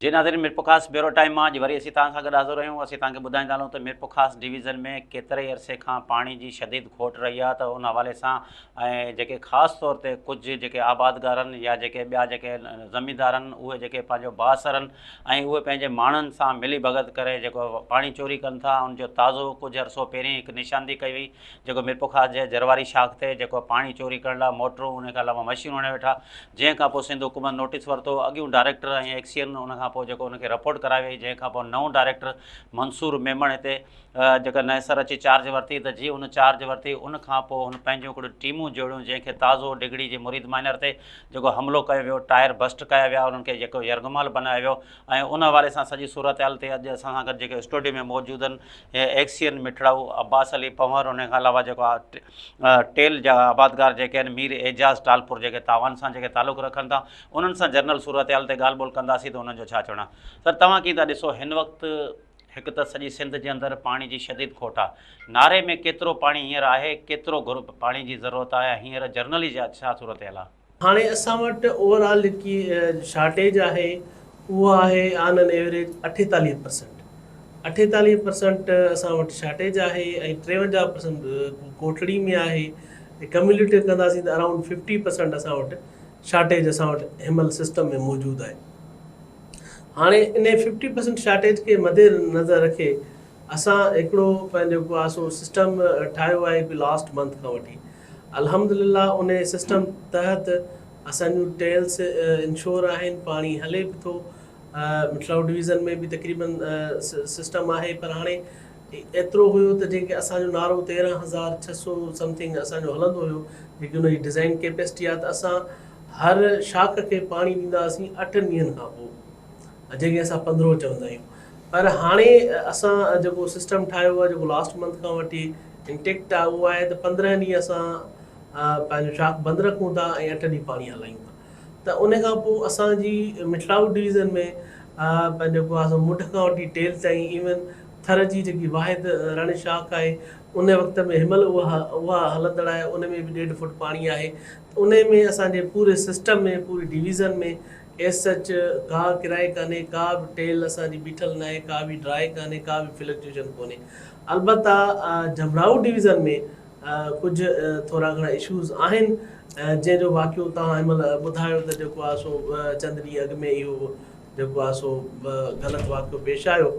جي ناظرين Mirpurkhas bureau time مان اڄ وري اسين توهان سان گڏ حاضر آهيون اسين توهان کي ٻڌائيندا هلون ته ميرپورخاص ڊويزن ۾ ڪيتري ئي عرصي کان پاڻي جي شديد کوٽ رهي آهي ته ان حوالي سان ۽ جيڪي خاص طور تي ڪجهه جيڪي آبادگارن يا جيڪي ٻيا جيڪي زميندارن اهي جيڪي پنهنجو بااثرن ۽ اهي پنهنجي ماڻهن سان ملي ڀڳت ڪري جيڪو پاڻي چوري ڪن ٿا ان جو تازو ڪجهه عرصو پهرين هڪ نشاندهي ڪئي وئي جيڪو ميرپورخاص جي جرواري شاخ تي جيڪو پاڻي چوري ڪرڻ لاء موٽرون ان کان علاوه مشينون هڻي ويٺا جنهن کان پوء سنڌ حڪومت نوٽيس ورتو اڳيون ڊائريڪٽر ۽ ايڪسيئن ان کان پوء جيڪو ان کي رپورٽ ڪرائي وئي جنهن کان پوء نئون ڊائريڪٽر منصور ميمڻ هتي جيڪا نئين سر اچي چارج ورتي ته جي هن چارج ورتي ان کان پوء هن پنهنجون هڪڙيون ٽيمون جوڙيون جنهن کي تازو ڊگهڙي جي مريد مائنر تي جيڪو حملو ڪيو ويو ٽائر بسٽ ڪيا ويا انهن کي جيڪو يرغمال بنايو ويو ۽ ان حوالي سان سڄي صورتحال تي اڄ اسان سان گڏ جيڪي اسٽوڊيو ۾ موجود آهن ايڪسين مٺڙائو، عباس علي پنهور ان کان علاوه جيڪو آهي ٽيل جا آبادگار جيڪي آهن مير اعجاز ٽالپور جيڪي تاوان سان جيڪي تعلق رکن ٿا انهن سان جنرل صورتحال تي ڳالهه ٻولهه ڪنداسين ته انهن جو ڇا چوڻ آهي سر توهان ڪيئن ٿا ڏسو هن وقت هڪ ته سڄي سنڌ جي اندر پاڻي جي شديد کوٽ آهي ناري ۾ ڪيترو پاڻي هينئر آهي ڪيترو گهر پاڻي جي ضرورت آهي هينئر جنرلي ڇا صورتحال آهي. هاڻي اسان وٽ اوور آل جيڪي شارٽيج آهي اها آهي آن اين ايوريج 48 پرسنٽ 48 پرسنٽ اسان وٽ شارٽيج آهي ۽ 53 پرسنٽ ڪوٽڙي ۾ آهي ڪميوليٽو ڪنداسين ته اراؤنڊ 50 پرسنٽ اسان وٽ شارٽيج اسان وٽ هن مهل سسٽم ۾ موجود آهي هاڻي ان 50 پرسنٽ شارٽيج کي مد نظر رکي اسان هڪڙو پنهنجو جيڪو آهي سو سسٽم ٺاهيو آهي لاسٽ منٿ کان وٺي الحمدلله ان سسٽم تحت اسان جون ٽيلس انشور آهن پاڻي هلي به ٿو مٺڙائو ڊويزن ۾ به تقريبن سسٽم آهي پر هاڻي ايترو هيو ته جيڪي اسان جو نعرو 13600 سمٿنگ اسان جو هلندو هيو جيڪي ان جي ڊزائن ڪيپيسٽي آهي ته اسان هر شاخ کي پاڻي ڏيندا هئاسين اٺن ڏينهن کان پوء جنهن کي اسان پندرهون چوندا آهيون پر هاڻي اسان جيڪو سسٽم ٺاهيو آهي جيڪو لاسٽ منٿ کان وٺي انٽيڪٽ آهي اهو آهي ته 15 ڏينهن اسان پنهنجو شاخ بند رکون ٿا ۽ اٺ ڏينهن پاڻي هلايون ٿا ته ان کان پوء اسان جي مٺڙائو ڊويزن ۾ پنهنجو جيڪو آهي سو مڍ کان وٺي ٽيل تائين ايون ٿر جي جيڪي واحد رڻ شاخ آهي ان وقت ۾ هن مهل اها اها هلندڙ آهي ان ۾ به ڏيڍ فوٽ پاڻي آهي ان ۾ اسان جي پوري سسٽم ۾ پوري ڊويزن ۾ ايز سچ ڪا ڪرائي ڪانهي، ڪا به ٽيل اسان جي بيٺل ناهي، ڪا به ڊرائي ڪانهي، ڪا به فلڪچوئيشن ڪونهي. البته جمڙائو ڊويزن ۾ ڪجهه ٿورا گهڻا اشوز آهن، جنهن جو واقعو توهان هن مهل ٻڌايو ته جيڪو آهي سو چند ڏينهن اڳ ۾ اهو جيڪو آهي سو غلط واقعو پيش آيو.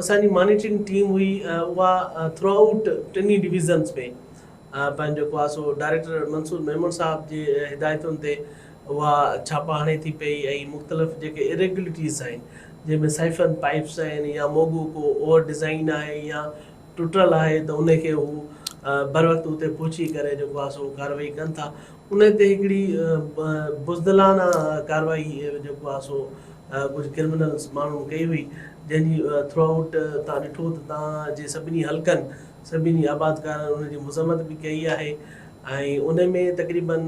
اسان جي مانيٽرنگ ٽيم هئي اها ٿرو آئوٽ ٽنهي ڊويزنز ۾ پنهنجو جيڪو آهي سو ڊائريڪٽر منصور ميمڻ صاحب جي هدايتن تي اها ڇاپا هڻي ٿي پئي ۽ مختلف جيڪي اريگيولٽيز آهن جنهن ۾ سائفن پائپس آهن يا موڳو ڪو اوور ڊزائين آهي يا ٽٽل آهي ته ان کي هو بروقت اتي پهچي ڪري جيڪو آهي سو ڪارروائي ڪن ٿا ان تي هڪڙي بزدلانه ڪارروائي جيڪو آهي سو ڪجهه ڪرمنلز ماڻهن ڪئي هئي جنهن جي ٿرو آئوٽ تان ڏٺو ته تان جي سڀني حلقن سڀني آبادگارن ان جي مذمت به ڪئي آهي ۽ ان ۾ تقريبن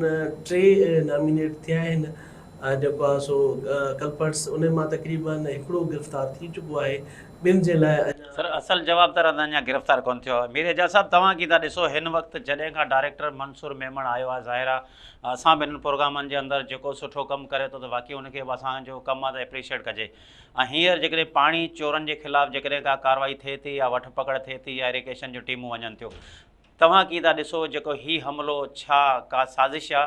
ٽي نامينيٽ ٿيا آهن جيڪو آهي سو ڪلپرٽس ان مان تقريبن هڪڙو گرفتار ٿي چڪو آهي ٻن جي لاء اڃا سر اصل جوابدار اڃا گرفتار ڪونه ٿيو آهي مير اعجاز صاحب توهان ڪيئن ٿا ڏسو هن وقت جڏهن کان ڊائريڪٽر منصور ميمڻ آيو آهي ظاهر آهي اسان به هنن پروگرامن جي اندر جيڪو سٺو ڪم ڪري ٿو ته واقعي ان کي به اسان جو ڪم آهي ته اپريشيٽ ڪجي ۽ هينئر جيڪڏهن پاڻي چورن جي خلاف جيڪڏهن ڪا ڪارروائي ٿئي ٿي يا وٺ پڪڙ ٿئي ٿي يا ايريگيشن جون ٽيمون وڃن ٿيون توهان ڪيئن ٿا ڏسو جيڪو هي حملو ڇا ڪا سازش آ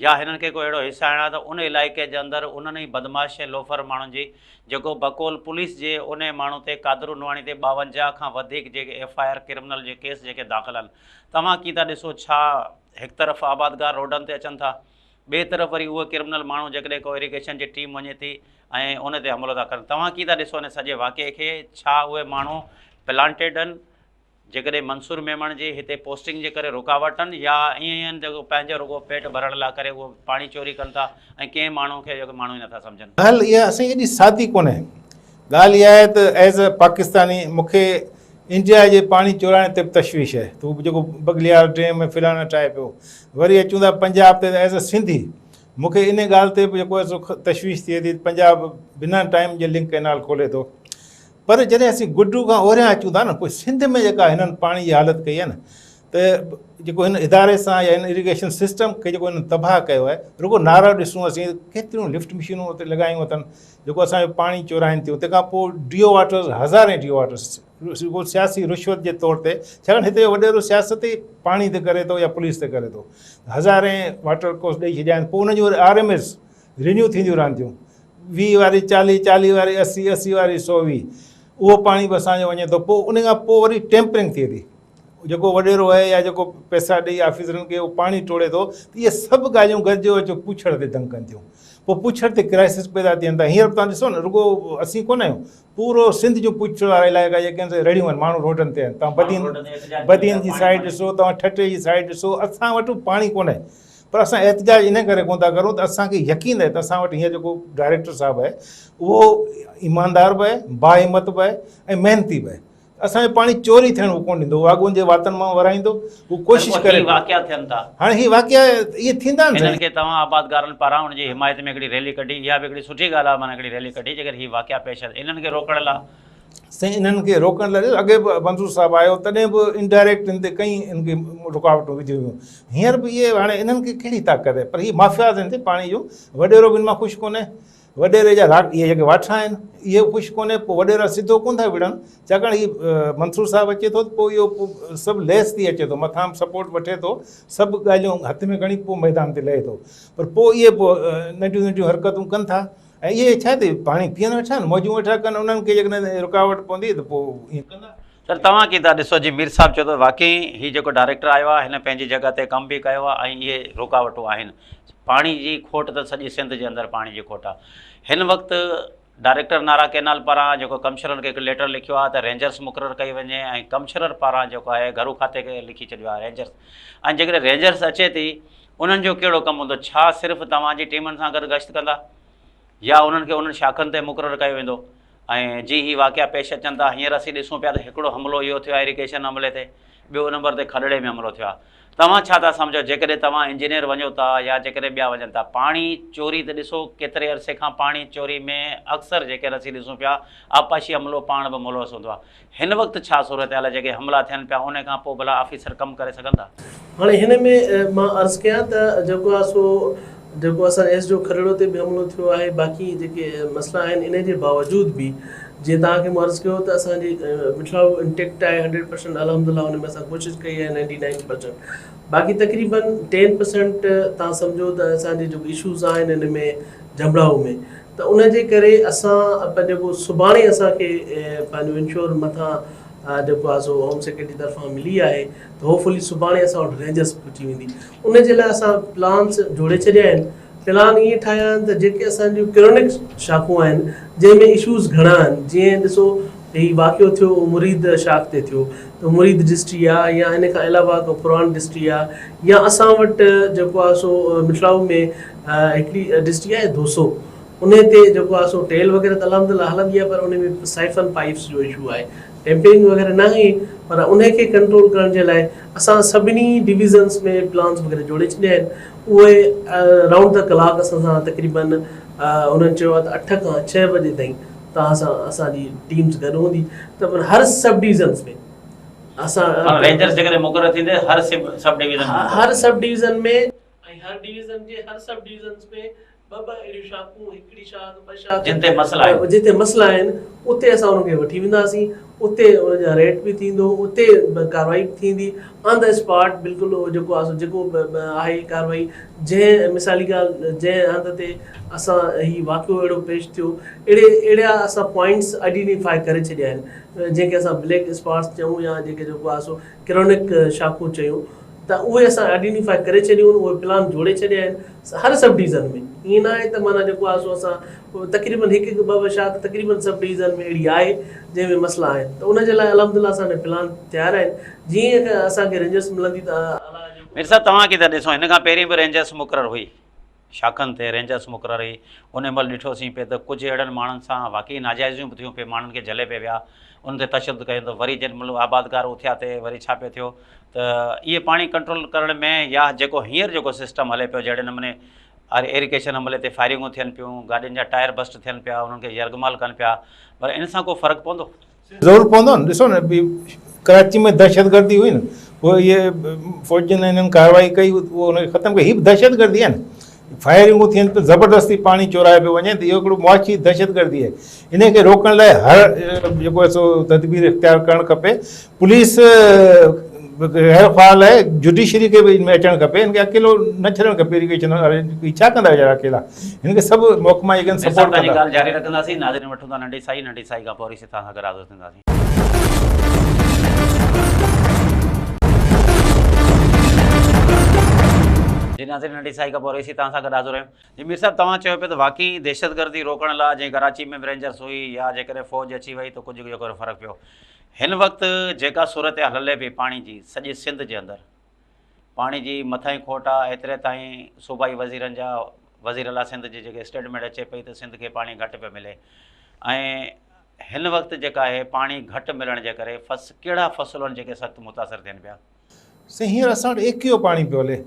يا هنن کي ڪو اهڙو هيسائڻ آ ته ان علائقي جي اندر انهن ئي بدمعاش ۽ لوفر ماڻهن جي جيڪو بقول پوليس جي انهي ماڻهو تي قادرو نوحاڻي تي 52 کان وڌيڪ جيڪي ايف I R criminal جي ڪيس جيڪي داخل آهن توهان ڪيئن ٿا ڏسو ڇا هڪ طرف آبادگار روڊن تي اچن ٿا ٻئي طرف وري اهي ڪرمنل ماڻهو جيڪڏهن ڪو ايريگيشن جي ٽيم وڃي ٿي ۽ ان تي حملو ٿا ڪن توهان ڪيئن ٿا ڏسو ان سڄي واقعي کي ڇا اهي ماڻهو پلانٽيڊ آهن جيڪڏهن منصور ميمڻ جي هتي پوسٽنگ جي ڪري رڪاوٽ آهن يا ائين ئي آهن جيڪو پنهنجو رڳو پيٽ ڀرڻ لاء ڪري اهو پاڻي چوري ڪن ٿا ۽ ڪنهن ماڻهو کي جيڪو ماڻهو ئي نٿا سمجهن. ڳالهه اها سائين ايڏي سادي ڪونهي ڳالهه اها آهي ته ايز اي پاڪستاني مون کي انڊيا جي پاڻي چورائڻ تي به تشويش آهي ته هو جيڪو بگليار ڊيم ۽ فلاڻا ٺاهي پيو وري اچون ٿا پنجاب تي ته ايز اي سنڌي مون کي ان ڳالهه تي به جيڪو آهي سو تشويش ٿئي ٿي ته پنجاب بنا ٽائيم جي لنڪ ڪئنال کولي ٿو پر جڏهن اسين گڊو کان اوريان اچون ٿا نه پوء سنڌ ۾ جيڪا هنن پاڻي جي حالت ڪئي آهي نه. ته جيڪو هن اداري سان يا هن اريگيشن سسٽم کي جيڪو هن تباهه ڪيو آهي رڳو نعرا ڏسون اسين ڪيتريون لفٽ مشينون اتي لڳايون اٿن جيڪو اسانجو پاڻي چورائين ٿيون تنهن کان پوء ڊي او واٽرز هزارين ڊي او واٽرز رڳو سياسي رشوت جي طور تي ڇاڪاڻ هتي جو وڏيرو سياست ئي پاڻي تي ڪري ٿو يا پوليس تي ڪري ٿو هزارين واٽر ڪورس ڏئي ڇڏيا آهن پوء انهن جون وري آر ايم ايس رينيو ٿينديون رهن ٿيون 20 واري 40 40 واري 80 80 واري 120 اهو پاڻي به اسانجو وڃي ٿو پوء ان کان پوء وري ٽيمپرنگ ٿئي ٿي جيڪو وڏيرو آهي يا جيڪو پئسا ڏئي آفيسرن کي اهو پاڻي ٽوڙي ٿو ته اهي سڀ ڳالهيون گڏجي اچو پوڇڙ تي دنگ ڪن ٿيون پوء پوڇڙ تي ڪرائسس پيدا ٿين ٿا هينئر به توهان ڏسو نه رڳو اسين ڪونه آهيون پورو سنڌ جون پوڇڙ وارا علائقا جيڪي آهن سي رڙيون آهن ماڻهو روڊن تي آهن توهان بدين بدين جي سائيڊ ڏسو توهان ٺٽي جي سائيڊ ڏسو اسان وٽ پاڻي ڪونهي پر اسان احتجاج ان ڪري ڪونه ٿا ڪرون ته اسان کي يقين آهي ته اسان وٽ هينئر جيڪو ڊائريڪٽر صاحب آهي اهو ايماندار به آهي باهمت به آهي ۽ محنتي به آهي اسان جو پاڻي چوري ٿيڻ هو ڪونه ڏيندو، واڳون جي واتن مان ورائيندو، هو ڪوشش ڪري ٿو. واقعا ٿين ٿا. هاڻي هي واقعا اهي ٿيندا آهن هنن کي توهان آبادگارن پاران ان جي حمايت ۾ هڪڙي ريلي ڪڍي، اها به هڪڙي سٺي ڳالهه آهي معنيٰ هڪڙي ريلي ڪڍي جيڪڏهن هي واقعا پيش اچن انهن کي روڪڻ لاء. سائين انهن کي روڪڻ لاء اڳي به منظور صاحب آيو تڏهن به انڊائريڪٽ هن تي ڪئين هن کي رڪاوٽون وڌيون ويون هينئر به اهي هاڻي انهن کي ڪهڙي طاقت آهي پر هي مافياز آهن پاڻي جو وڏيرو به ان مان خوش ڪونهي وڏيري جا راڳ اهي جيڪي واٺا آهن اهي به خوش ڪونهي پوء وڏيرا سڌو ڪونه ٿا وڙهن ڇاڪاڻ هي منصور صاحب اچي ٿو ته پوء اهو سڀ ليس ٿي اچي ٿو مٿان به سپورٽ وٺي ٿو سڀ ڳالهيون هٿ ۾ کڻي پوء ميدان تي لهي ٿو پر پوء اهي پوء ننڍيون ننڍيون حرڪتون ڪن ٿا ۽ اهي ڇا تي پاڻي پيئن ويٺا آهن موجون ويٺا ڪن انهن کي جيڪڏهن رڪاوٽ پوندي ته پوء ائين ڪندا. سر توهان ڪيئن ٿا ڏسو جي مير صاحب چيو ته واقعي هي جيڪو ڊائريڪٽر آيو آهي هن پنهنجي جڳهه تي ڪم به ڪيو آهي ۽ اهي رڪاوٽون آهن پاڻي جي کوٽ ته سڄي سنڌ جي اندر پاڻي جي کوٽ آهي هن وقت ڊائريڪٽر نارا ڪينال پاران جيڪو ڪمشنر کي هڪ ليٽر لکيو آهي ته رينجرس مقرر ڪئي وڃي ۽ ڪمشنر پاران جيڪو آهي گهرو کاتي کي لکي ڇڏيو آهي رينجرس ۽ جيڪڏهن رينجرس اچي ٿي انهن جو ڪهڙو ڪم هوندو ڇا صرف توهان جي ٽيمن سان گڏ گشت ڪندا يا انهن کي انهن شاخن تي مقرر ڪيو ويندو ۽ جي هي واقعا پيش اچن ٿا، هينئر اسين ڏسون پيا ته هڪڙو حملو اهو ٿيو آهي ايريگيشن عملي تي، ٻيو نمبر تي کڏڙي ۾ حملو ٿيو آهي. توهان ڇا ٿا سمجهو جيڪڏهن توهان انجنيئر وڃو ٿا يا جيڪڏهن ٻيا وڃن ٿا، پاڻي چوري ته ڏسو ڪيتري عرصي کان پاڻي چوري ۾ اڪثر جيڪر اسين ڏسون پيا آبپاشي عملو پاڻ به ملوث هوندو آهي. هن وقت ڇا صورتحال آهي جيڪي حملا ٿين پيا انهي کان پوء ڀلا آفيسر ڪم ڪري سگهن ٿا؟ هاڻي هن ۾ مان عرض ڪيان ته جيڪو آهي سو جيڪو اسان ايس جو کڏڙو تي به حملو ٿيو آهي باقي جيڪي مسئلا آهن انهي جي باوجود به جيئن توهان کي مون عرض ڪيو ته اسان جي مٺڙائو انٽيڪٽ آهي هنڊريڊ پرسنٽ الحمد لله ان ۾ اسان ڪوشش ڪئي آهي نائنٽي نائن پرسنٽ باقي تقريبن ٽين پرسنٽ توهان سمجهو ته اسان جي جيڪو اشوز آهن ان ۾ جهمڙائو ۾ ته ان جي ڪري اسان پنهنجو سڀاڻي اسان کي پنهنجو انشور مٿان جيڪو آهي سو هوم سيڪريٽري طرفان ملي آهي ته هوپ فلي سڀاڻي اسان وٽ رينجرس پهچي ويندي ان جي لاء اسان پلانس جوڙي ڇڏيا آهن پلان ائين ٺاهيا آهن ته جيڪي اسان جون ڪرونڪ شاخون آهن جنهن ۾ اشوز گهڻا آهن جيئن ڏسو هي واقعو ٿيو اهو مريد شاخ تي ٿيو ته مريد ڊسٽري آهي يا ان کان علاوه ڪو پراڻ ڊسٽري آهي يا اسان وٽ جيڪو آهي سو مٺڙائو ۾ هڪڙي ڊسٽري آهي دوسو انهي تي جيڪو آهي سو ٽيل وغيره ته الحمد لله هلندي آهي پر انهي ۾ سائفن پائيپس جو اشو آهي ٽيمپرنگ وغيره ناهي پر انهي کي ڪنٽرول ڪرڻ جي لاء اسان سڀني ڊويزنس ۾ پلانس وغيره جوڙي ڇڏيا آهن اهي رائونڊ the clock اسان سان تقريبن انهن چيو آهي ته اٺ کان ڇهه بجي تائين توهان سان اسان جي ٽيمز گڏ هوندي ته هر سب ڊويزنس ۾ اسان رينجرز جيڪڏهن مقرر ٿيندي هر سب ڊويزن هر سب ڊويزن ۾ ۽ هر ڊويزن جي هر سب ڊويزنس ۾ ٻه ٻه اهڙيون شاخون هڪڙي شاخ ٻه شاخ جن تي مسئلا آهن جتي مسئلا آهن اتي اسان انهن کي وٺي وينداسين اتي ان جا ريٽ به ٿيندو اتي ڪارروائي به ٿيندي آن the spot بلڪل اهو جيڪو آهي سو جيڪو به آهي ڪارروائي جنهن مثالي ڳالهه جنهن هنڌ تي اسان هي واقعو اهڙو پيش ٿيو اهڙي اهڙا اسان پوائنٽس آئيڊينٽيفائي ڪري ڇڏيا آهن جنهن کي اسان بليڪ اسپاٽس چئون يا جيڪي جيڪو آهي سو ڪرونڪ شاخون چيون ته اهي اسان آئيڊينٽيفائي ڪري ڇڏيون آهن اهي پلان جوڙي ڇڏيا آهن هر سب ڊويزن ۾ ائين نه آهي ته معنيٰ جيڪو آهي سو اسان تقريبن هڪ هڪ ٻه ٻه شاخ تقريبن سب ڊويزن ۾ اهڙي آهي جنهن ۾ مسئلا آهن ته ان جي لاء الحمد لله اسان وٽ پلان تيار آهن جيئن ئي اسان کي رينجرس ملندي ته الله جو مير صاحب توهان ڪيئن ٿا ڏسو هن کان پهرين به رينجرس مقرر هئي شاخن تي رينجرس مقرر هئي ان مهل ڏٺوسين پئي ته ڪجهه اهڙن ماڻهن سان واقعي ناجائزيون به ٿيون پئي ماڻهن کي جهلي پئي ويا انهن تي تشدد ڪيو ته وري جنهن مهل آبادگار اٿيا تي وري ڇا پئي ٿيو ته اهي پاڻي ڪنٽرول ڪرڻ ۾ يا جيڪو هينئر جيڪو سسٽم هلي پيو جهڙي نموني ايريگيشن عملي تي فائرنگون ٿين پيون گاڏين جا ٽائر بسٽ ٿين پيا انهن کي يرغمال ڪن پيا پر ان سان ڪو فرق پوندو؟ ضرور پوندو نه ڏسو نه ڪراچي ۾ دهشتگردي هئي نه پوء اهي فوجين هنن ڪارروائي ڪئي اهو ان کي ختم ڪئي. هي به دهشتگردي آهي نه، فائرنگون ٿين پيون، زبردستي پاڻي چورايو پيو وڃي ته اهو هڪڙو معاشي دهشتگردي آهي. ان کي روڪڻ لاء هر جيڪو آهي سو تدبير اختيار ڪرڻ کپي. پوليس غير فعال آهي، جڊيشري کي به ان ۾ اچڻ کپي، ان کي اڪيلو نه ڇڏڻ کپي. اريگيشن واري هي ڇا ڪندا ويچارا اڪيلا، هن کي سڀ محڪما جيڪي آهن مير سپورٽ صاحب پنهنجي ڪندا. ڳالهه جاري رکنداسين، ناظرين وٺون ٿا ننڍي سائي، ننڍي سائي کان پوء وري سي توهان سان گڏ حاضر ٿينداسين. جي ناظرين ننڍي سائي کان پوء رئيسي توهان سان گڏ حاضر آهيون. جي مير صاحب توهان چيو پيو ته واقعي دهشتگردي روڪڻ لاء جئين ڪراچي ۾ به رينجرس هئي يا جيڪڏهن فوج اچي وئي ته ڪجهه جيڪو فرق پيو. هن وقت جيڪا صورتحال هلي پئي پاڻي جي سڄي سنڌ جي اندر پاڻي جي مٿانهين کوٽ آ ايتري تائين صوبائي وزيرن جا وزير اعليٰ سنڌ جي جيڪي اسٽيٽمينٽ اچي پئي ته سنڌ کي پاڻي گهٽ پيو ملي ۽ هن وقت جيڪا آهي پاڻي گهٽ ملڻ جي ڪري فص ڪهڙا فصل آهن جيڪي سخت متاثر ٿين پيا؟ سائين هينئر اسان وٽ ايڪيهو پاڻي پيو هلي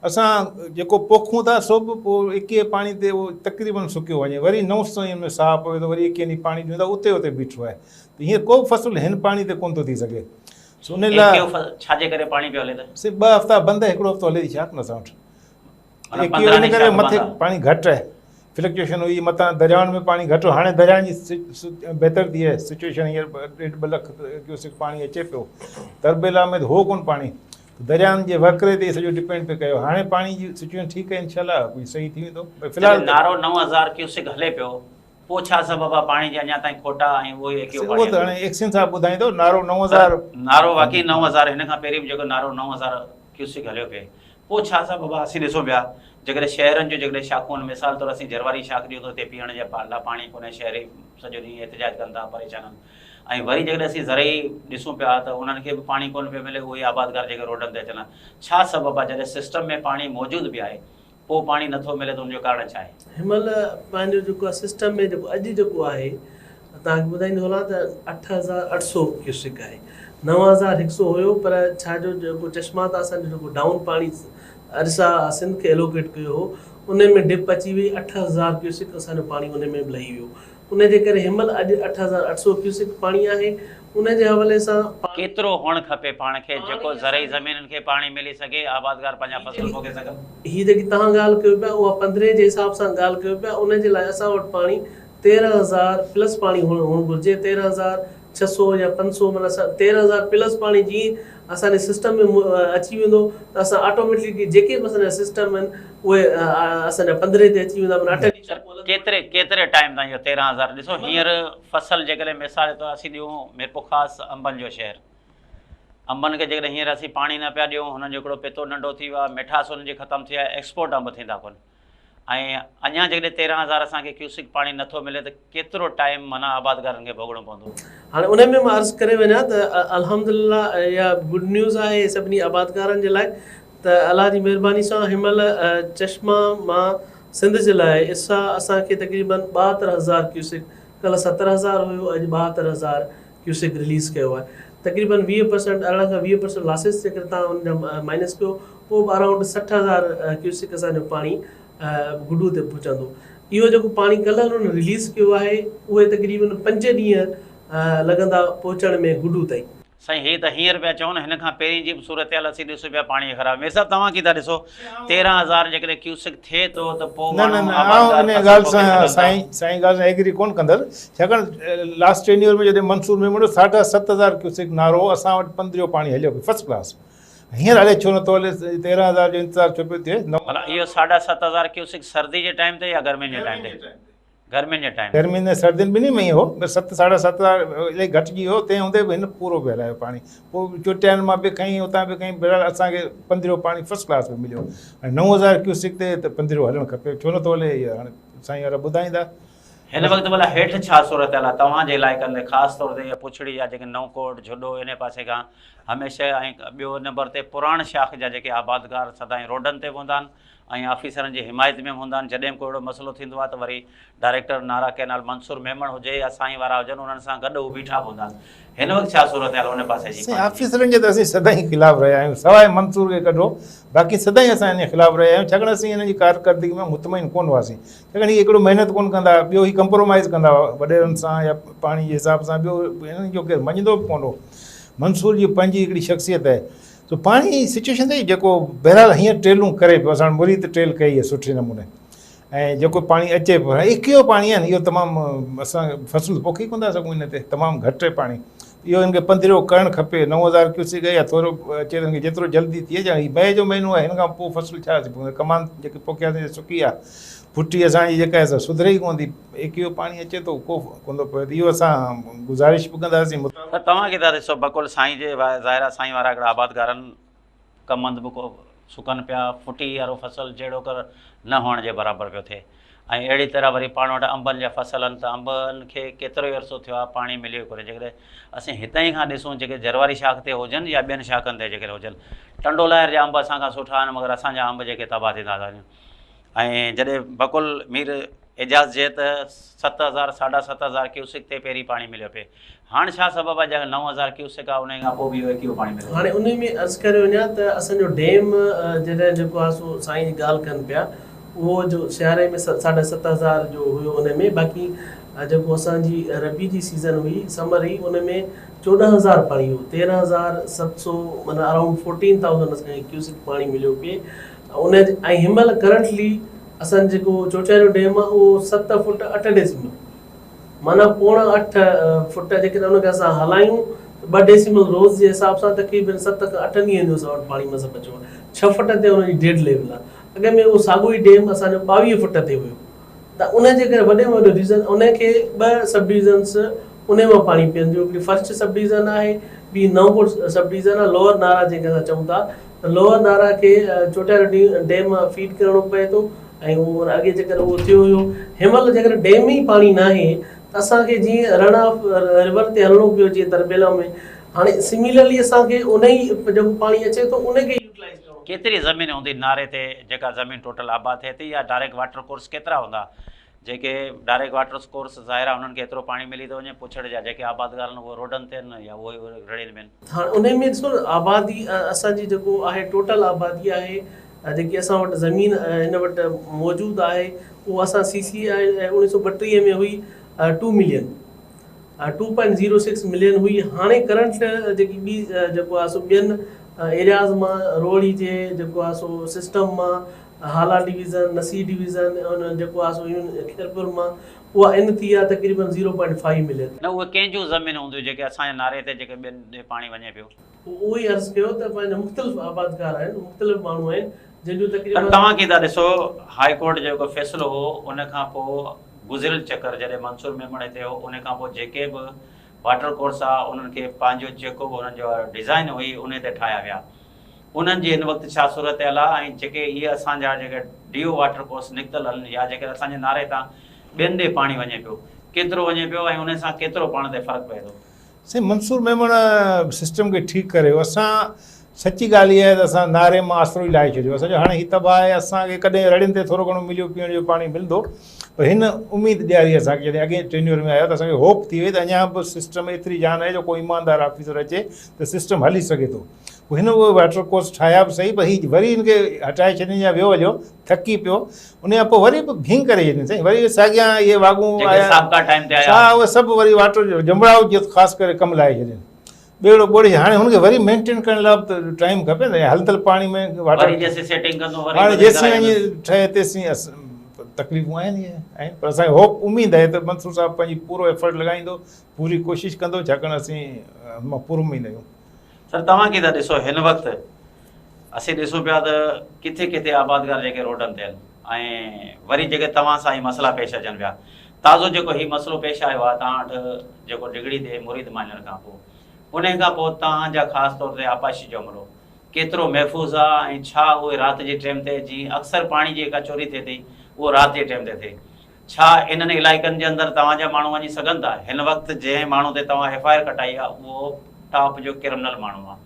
اسان جيڪو پوکون ٿا سو به پوء ايڪيهي پاڻي تي اهو تقريبن سڪيو وڃي وري نئون سئين ان ۾ ساهه پوي ٿو وري ايڪيهن ڏينهن پاڻي ڏيون ٿا اتي اتي بيٺو آهي ته هينئر ڪو به فصل هن پاڻي تي ڪونه ٿو ٿي سگهي سو ان لاء ايڪيهو فصل ڇا جي ڪري پاڻي پيو هلي ته؟ سائين ٻه هفتا بند آهي هڪڙو هفتو هلي ٿي شاخ نه اسان وٽ معنيٰ ايڪيهو پندرهن ان ڏينهن ڪري شاخ مٿي بند آهي. پاڻي گهٽ آهي فلڪچوئيشن هئي متان دريائن ۾ پاڻي گهٽ هو هاڻي دريائن جي بهتر ٿي آهي سچوئيشن هينئر ڏيڍ ٻه لک ڪيوسڪ پاڻي اچي پيو تربيلا ۾ ته هو ڪونه پاڻي دريائن جي وهڪري تي سڄو ڊپينڊ پئي ڪيو هاڻي پاڻي جي سچوئيشن ٺيڪ آهي انشاء الله ڪجهه صحيح ٿي ويندو پر في الحال جڏهن نارو 9000 ڪيوسڪ هلي پيو پوء ڇا سبب آهي پاڻي جي اڃا تائين کوٽ آهي ۽ اهو ئي ايڪيو پاڻي اهو ته هاڻي ايڪسين صاحب ٻڌائيندو نارو 9000 نارو واقعي 9000 هن کان پهرين به جيڪو نارو 9000 ڪيوسڪ هليو پئي پوء ڇا سبب آهي اسين ڏسون پيا جيڪڏهن شهرن جون جيڪڏهن شاخون آهن مثال طور اسين جرواري شاخ ڏيون ته اتي پيئڻ جي لاء پاڻي ڪونهي شهري سڄو ڏينهن احتجاج ڪن ٿا پريشان آهن ۽ وري جيڪڏهن اسين زرعي ڏسون پيا ته انهن کي به پاڻي ڪونه پيو ملي اهي آبادگار جيڪي روڊن تي اچن ٿا ڇا سبب آهي جڏهن سسٽم ۾ پاڻي موجود به آهي پوء پاڻي نٿو ملي ته ان جو ڪارڻ ڇا آهي؟ هن مهل پنهنجو جيڪو آهي سسٽم ۾ جيڪو اڄ جيڪو آهي توهان کي ٻڌائيندو هلان ته 8800 ڪيوسڪ آهي 9100 هيو پر ڇا جو جيڪو چشما تان اسان جو جيڪو ڊائون پاڻي ارسا سنڌ کي ايلوڪيٽ ڪيو هو ان ۾ ڊپ اچي وئي 8000 ڪيوسڪ اسان جو پاڻي ان ۾ به لهي ويو ان جي ڪري هن مهل اڄ 8800 ڪيوسڪ پاڻي آهي ان جي حوالي سان پاڻي. ڪيترو هئڻ کپي پاڻ کي جيڪو زرعي زمينن کي پاڻي ملي سگهي آبادگار پنهنجا فصل پوکي سگهن. هي جيڪي توهان ڳالهه ڪيو پيا اها پندرهين جي حساب سان ڳالهه ڪيو پيا ان جي لاء اسان وٽ پاڻي 13000 پلس پاڻي هئڻ گهرجي 13600 يا 500 معنيٰ 13000 پلس پاڻي جيئن اسان جي سسٽم ۾ اچي ويندو ته اسان آٽوميٽڪلي جيڪي به اسان جا سسٽم آهن اهي اسان جا پندرهين تي اچي ويندا معنيٰ اٺ ڏينهن سر ڪيتري ڪيتري ٽائيم تائين اهو 13000 ڏسو هينئر فصل جيڪڏهن مثال طور اسين ڏيون ميرپورخاص انبن جو شهر انبن کي جيڪڏهن هينئر اسين پاڻي نه پيا ڏيون هنن جو هڪڙو پتو ننڍو ٿي ويو آهي مٺاس هنن جي ختم ٿي آهي ايڪسپورٽ انب ٿيندا ڪونه ۽ اڃا جيڪڏهن 13000 اسان کي ڪيوسڪ پاڻي نٿو ملي ته ڪيترو ٽائيم معنيٰ آبادگارن کي ڀوڳڻو پوندو. هاڻي انهي ۾ مان عرض ڪري وڃان ته الحمدلله اها گڊ نيوز آهي سڀني آبادگارن جي لاء ته الله جي مهرباني سان هن مهل چشما مان سنڌ جي لاء ارسا اسان کي تقريبن 72000 ڪيوسڪ ڪلهه 70000 هيو اڄ 72000 ڪيوسڪ رليز ڪيو آهي تقريبن 20 پرسنٽ 18 کان 20 پرسنٽ لاسز جيڪڏهن توهان ان جا مائنس ڪيو پوء به اراونڊ 60000 ڪيوسڪ اسان جو پاڻي گڊو تي پهچندو اهو جيڪو پاڻي ڪلهه انهن رليز ڪيو آهي اهي تقريبن پنج ڏينهن لڳندا پهچڻ ۾ گڊو تائين. سائين هي ته هينئر پيا چون هن کان پهرين جي به صورتحال اسين ڏسون پيا پاڻي خراب مير صاحب توهان ڪي ٿا ڏسو 13000 جيڪڏهن ڪيوسڪ ٿئي ٿو ته پوء نه نه ماڻهو نه آئون آبادگار ان فصل ڳالهه پوکي سان سگهن ٿا. سائين سائين ڳالهه سان ايگري ڪون ڪندس ڇاڪاڻ لاسٽ ٽينيور ۾ جڏهن منصور ميمڻ ساڍا 7000 ڪيوسڪ نارو هو اسان وٽ پندرهيو پاڻي هليو پئي فرسٽ ڪلاس هينئر الائي ڇو نٿو هلي 13000 جو انتظار ڇو پيو ٿئي نو ڀلا اهو ساڍا 7000 ڪيوسڪ سردي جي ٽائيم تي يا گرمين جي ٽائيم تي؟ گرمين جي ٽائيم. گرمين ۽ سردين ٻنهي ۾ ائين هو پر ست ساڍا ست هزار الائي گهٽجي ويو تنهن هوندي به هن پورو پئي هلايو پاڻي پوء چوٽيان مان به کنئي اتان به کنئي بهرحال اسان کي پندرهيو پاڻي فرسٽ ڪلاس ۾ مليو ۽ 9000 ڪيوسڪ تي ته پندرهيو هلڻ کپي ڇو نٿو هلي اهو هاڻي سائين وارا ٻڌائيندا. هن وقت ڀلا هيٺ ڇا صورتحال آهي توهان جي علائقن ۾ خاص طور تي اها پڇڙي جا جيڪي نئون ڪوٽ جهڏو انهي پاسي کان هميشه ۽ ٻيو نمبر تي پراڻ شاخ جا جيڪي آبادگار سدائين روڊن تي به هوندا آهن ۽ آفيسرن جي حمايت ۾ به هوندا آهن جڏهن به ڪو اهڙو مسئلو ٿيندو آهي ته وري ڊائريڪٽر نارا ڪئنال منصور ميمڻ هجي يا سائين وارا هجن انهن سان گڏ هو بيٺا به هوندا آهن هن وقت ڇا صورتحال ان پاسي جي سائين پاڻي جي. آفيسرن جي ته اسين سدائين خلاف رهيا آهيون سواء منصور کي ڪڍو باقي سدائين اسان انهن جي خلاف رهيا آهيون ڇاڪاڻ اسين انهن جي ڪارڪردگي ۾ مطمئن ڪونه هئاسين ڇاڪاڻ هي هڪڙو محنت ڪونه ڪندا هئا ٻيو هي ڪمپرومائز ڪندا هئا وڏيرن سان يا پاڻي جي حساب سان ٻيو انهن جو ڪير مڃيندو به ڪونه هو منصور جي پنهنجي هڪڙي شخصيت آهي. سو پاڻي سچويشن اٿئي جيڪو بهرحال هينئر ٽيلون ڪري پيو اسان مريد ٽيل ڪئي آهي سٺي نموني ۽ جيڪو پاڻي اچي پيو ايڪيو پاڻي آهي نه اهو تمام اسان فصل پوکي ڪونه ٿا سگهون ان تي تمام گهٽ آهي پاڻي اهو ان کي پنڌريو ڪرڻ کپي 9000 ڪيوسڪ يا ٿورو اچي ته ان کي جيترو جلدي ٿئي جا هي مئي جو مهينو آهي هن کان پوء فصل ڇا ٿي پوندو ڪمان جيڪي پوکياسين سڪي آهي ڦٽي اسان جي جيڪا آهي سا سڌري ئي ڪونه ٿي ايڪيو پاڻي اچي ٿو ڪو ڪونه ٿو پوي ته اهو اسان گذارش به ڪنداسين ته توهان کي ٿا ڏسو بقول سائين جي ظاهر آهي سائين وارا هڪڙا آبادگارن ڪمند به ڪو سڪن پيا ڦٽي وارو فصل جهڙوڪر نه هئڻ جي برابر پيو ٿئي ۽ اهڙي طرح وري پاڻ وٽ انبن جا فصل آهن ته انبن کي ڪيترو ئي عرصو ٿيو آهي پاڻي مليو ئي ڪونهي جيڪڏهن اسين هتان ئي کان ڏسون جيڪي جرواري شاخ تي هجن يا ٻين شاخن تي جيڪڏهن هجن ٽنڊو لاهر جا انب اسان کان سٺا آهن مگر اسان جا انب جيڪي تباهه ٿيندا ٿا وڃن ۽ جڏهن بقول مير اعجاز جي ته 7000 ساڍا 7000 ڪيوسڪ تي پهرين پاڻي مليو پئي هاڻ ڇا سبب آهي جنهن 9000 ڪيوسڪ آهي انهي کان پوء به اهو ايڪيهو پاڻي ملي ٿو. هاڻي انهي ۾ عرض ڪري وڃان ته اسان جو ڊيم جڏهن جيڪو آهي سو سائين جي ڳالهه ڪن پيا اهو جو سياري ۾ ساڍا 7000 جو هيو انهي ۾ باقي جيڪو اسان جي ربيع جي سيزن هئي سمر هئي ان ۾ 14000 پاڻي هو 13700 معنيٰ اراؤنڊ 14000 اسان کي ڪيوسڪ پاڻي مليو پئي ان ۽ هن مهل ڪرنٽلي اسان جيڪو چوچاريو ڊيم آهي اهو 7 فوٽ 8 ڊيسيمل معنيٰ پوڻا 8 فوٽ جيڪڏهن ان کي اسان هلايون ته 2 ڊيسيمل روز جي حساب سان تقريبن 7 کان 8 ڏينهن جو اسان وٽ پاڻي مس بچيو آهي. 6 فوٽ تي ان جي ڊيڊ ليول آهي. اڳ ۾ اهو ساڳيو ئي ڊيم اسان جو 22 فوٽ تي هيو ته ان جي ڪري وڏي ۾ وڏو ريزن ان کي ٻه سب ڊويزنس ان مان پاڻي پيئن ٿيون هڪڙي فرسٽ سب ڊويزن آهي ٻي نئون ڪوٽ سب ڊويزن آهي لوئر نارا جنهن کي اسان چئون ٿا ته لوئر نارا کي چوٽياري ڊيم مان فيڊ ڪرڻو پئي ٿو ۽ اهو اڳي جيڪر اهو ٿيو هيو هن مهل جيڪر ڊيم ئي پاڻي ناهي ته اسان کي جيئن رڻ آف ريور تي هلڻو پيو جيئن تربيلا ۾ هاڻي سميلرلي اسان کي ان ئي جيڪو پاڻي اچي ٿو ان کي يوٽيلائز ڪرڻو ڪيتري زمين هوندي ناري تي جيڪا زمين ٽوٽل آباد ٿئي ٿي يا ڊائريڪٽ واٽر ڪورس ڪيترا هوندا جيڪي ڊائريڪٽ واٽر ڪورس ظاهر آهي انهن کي ايترو پاڻي ملي ٿو وڃي پڇڙ جا جيڪي آبادگار آهن اهي روڊن تي آهن يا اهي رڙين ۾ آهن. هاڻ انهي ۾ ڏسو نه آبادي اسان جي جيڪو آهي ٽوٽل آبادي آهي جيڪي اسان وٽ زمين هن وٽ موجود آهي اهو اسان سي سي آء 1932 ۾ هئي 2 ملين 2.06 ملين هئي هاڻي ڪرنٽ جيڪي ٻي جيڪو آهي سو ٻين ايرياز مان روهڙي جي جيڪو آهي سو سسٽم مان هالا ڊويزن نصير ڊويزن ان جيڪو آهي سو ايون خيرپور مان اها ان ٿي آهي تقريبن 0.5 ملين. نه اهي ڪنهن جون زمينون هونديون جيڪي اسان جي ناري تي جيڪي ٻين ڏي پاڻي وڃي پيو. اهو ئي عرض ڪيو ته پنهنجا مختلف آبادگار آهن مختلف ماڻهو آهن جن جو پر تقريبن. توهان ڪيئن ٿا ڏسو هاء ڪورٽ جو جيڪو فيصلو هو ان کان پوء گذريل چڪر جڏهن منصور ميمڻ هتي هو ان کان پوء جيڪي به واٽر ڪورس آ انهن کي پنهنجو جيڪو به انهن جو ڊزائن هئي انهي تي ٺاهيا ويا انهن جي هن وقت ڇا صورتحال آ ۽ جيڪي اهي اسان جا جيڪي ڊيو واٽر ڪورس نڪتل آهن يا جيڪي اسان جي ناري تان ٻين ڏي پاڻي وڃي پيو ڪيترو وڃي پيو ۽ انهي سان ڪيترو پاڻ تي فرق پئي ٿو. سائين منصور ميمڻ سسٽم کي ٺيڪ ڪريو اسان سچي ڳالهه اها آهي ته اسان ناري مان آسرو ئي لاهي ڇڏيو اسان جو هاڻي هي تباهه آهي اسان کي ڪڏهن رڙين تي ٿورو گهڻو مليو پيئڻ جو پاڻي ملندو پر هن اميد ڏياري اسان کي جڏهن اڳئين ٽينيور ۾ آيو ته اسان کي هوپ ٿي وئي ته اڃا به سسٽم ايتري جان آهي جو ڪو ايماندار آفيسر اچي ته سسٽم هلي سگهي ٿو پوء هن اهي واٽر ڪورس ٺاهيا به سهي پر هي وري هن کي هٽائي ڇڏين يا ويو هليو ٿڪي پيو ان کان پوء وري به ڀينگ ڪري ڇڏين سائين وري ساڳيا اهي واڳون جيڪي آيا سابقا ٽائيم تي آيا ڇا اهي سڀ وري واٽر جنبڙائو جي خاص ڪري ڪم لاهي ڇڏين ٻيڙو ٻوڙي هاڻي هن کي وري مينٽين ڪرڻ لاء به ته ٽائيم کپي نه هلندل پاڻي ۾ واٽر وري جيسين سيٽنگ ڪندو وري هاڻي بدلي جيسين ڪرائيندس. وڃي ٺهي تيسين تڪليفون آهن ئي آهن پر اسان کي هوپ اميد آهي ته منصور صاحب پنهنجي پورو ايفرٽ لڳائيندو پوري ڪوشش ڪندو ڇاڪاڻ اسين هن مان پر اميد آهيون. سر توهان ڪيئن ٿا ڏسو هن وقت اسين ڏسون پيا ته ڪٿي ڪٿي آبادگار جيڪي روڊن تي آهن ۽ وري جيڪي توهان سان هي مسئلا پيش اچن پيا تازو جيڪو هي مسئلو پيش آيو آهي توهان وٽ جيڪو ڊگهڙي تي مريد ماڃڻ کان پوء انهي کان پوء توهان جا خاص طور تي آبپاشي جو عملو ڪيترو محفوظ آهي ۽ ڇا اهي رات جي ٽيم تي جي اڪثر پاڻي جي جيڪا چوري ٿئي ٿي اهو رات جي ٽيم تي ٿئي ڇا انهن علائقن جي اندر توهان جا ماڻهو وڃي سگهن ٿا؟ هن وقت جنهن ماڻهو تي توهان ايف I R ڪٽائي آهي اهو ٽاپ جو ڪرمنل ماڻهو آهي.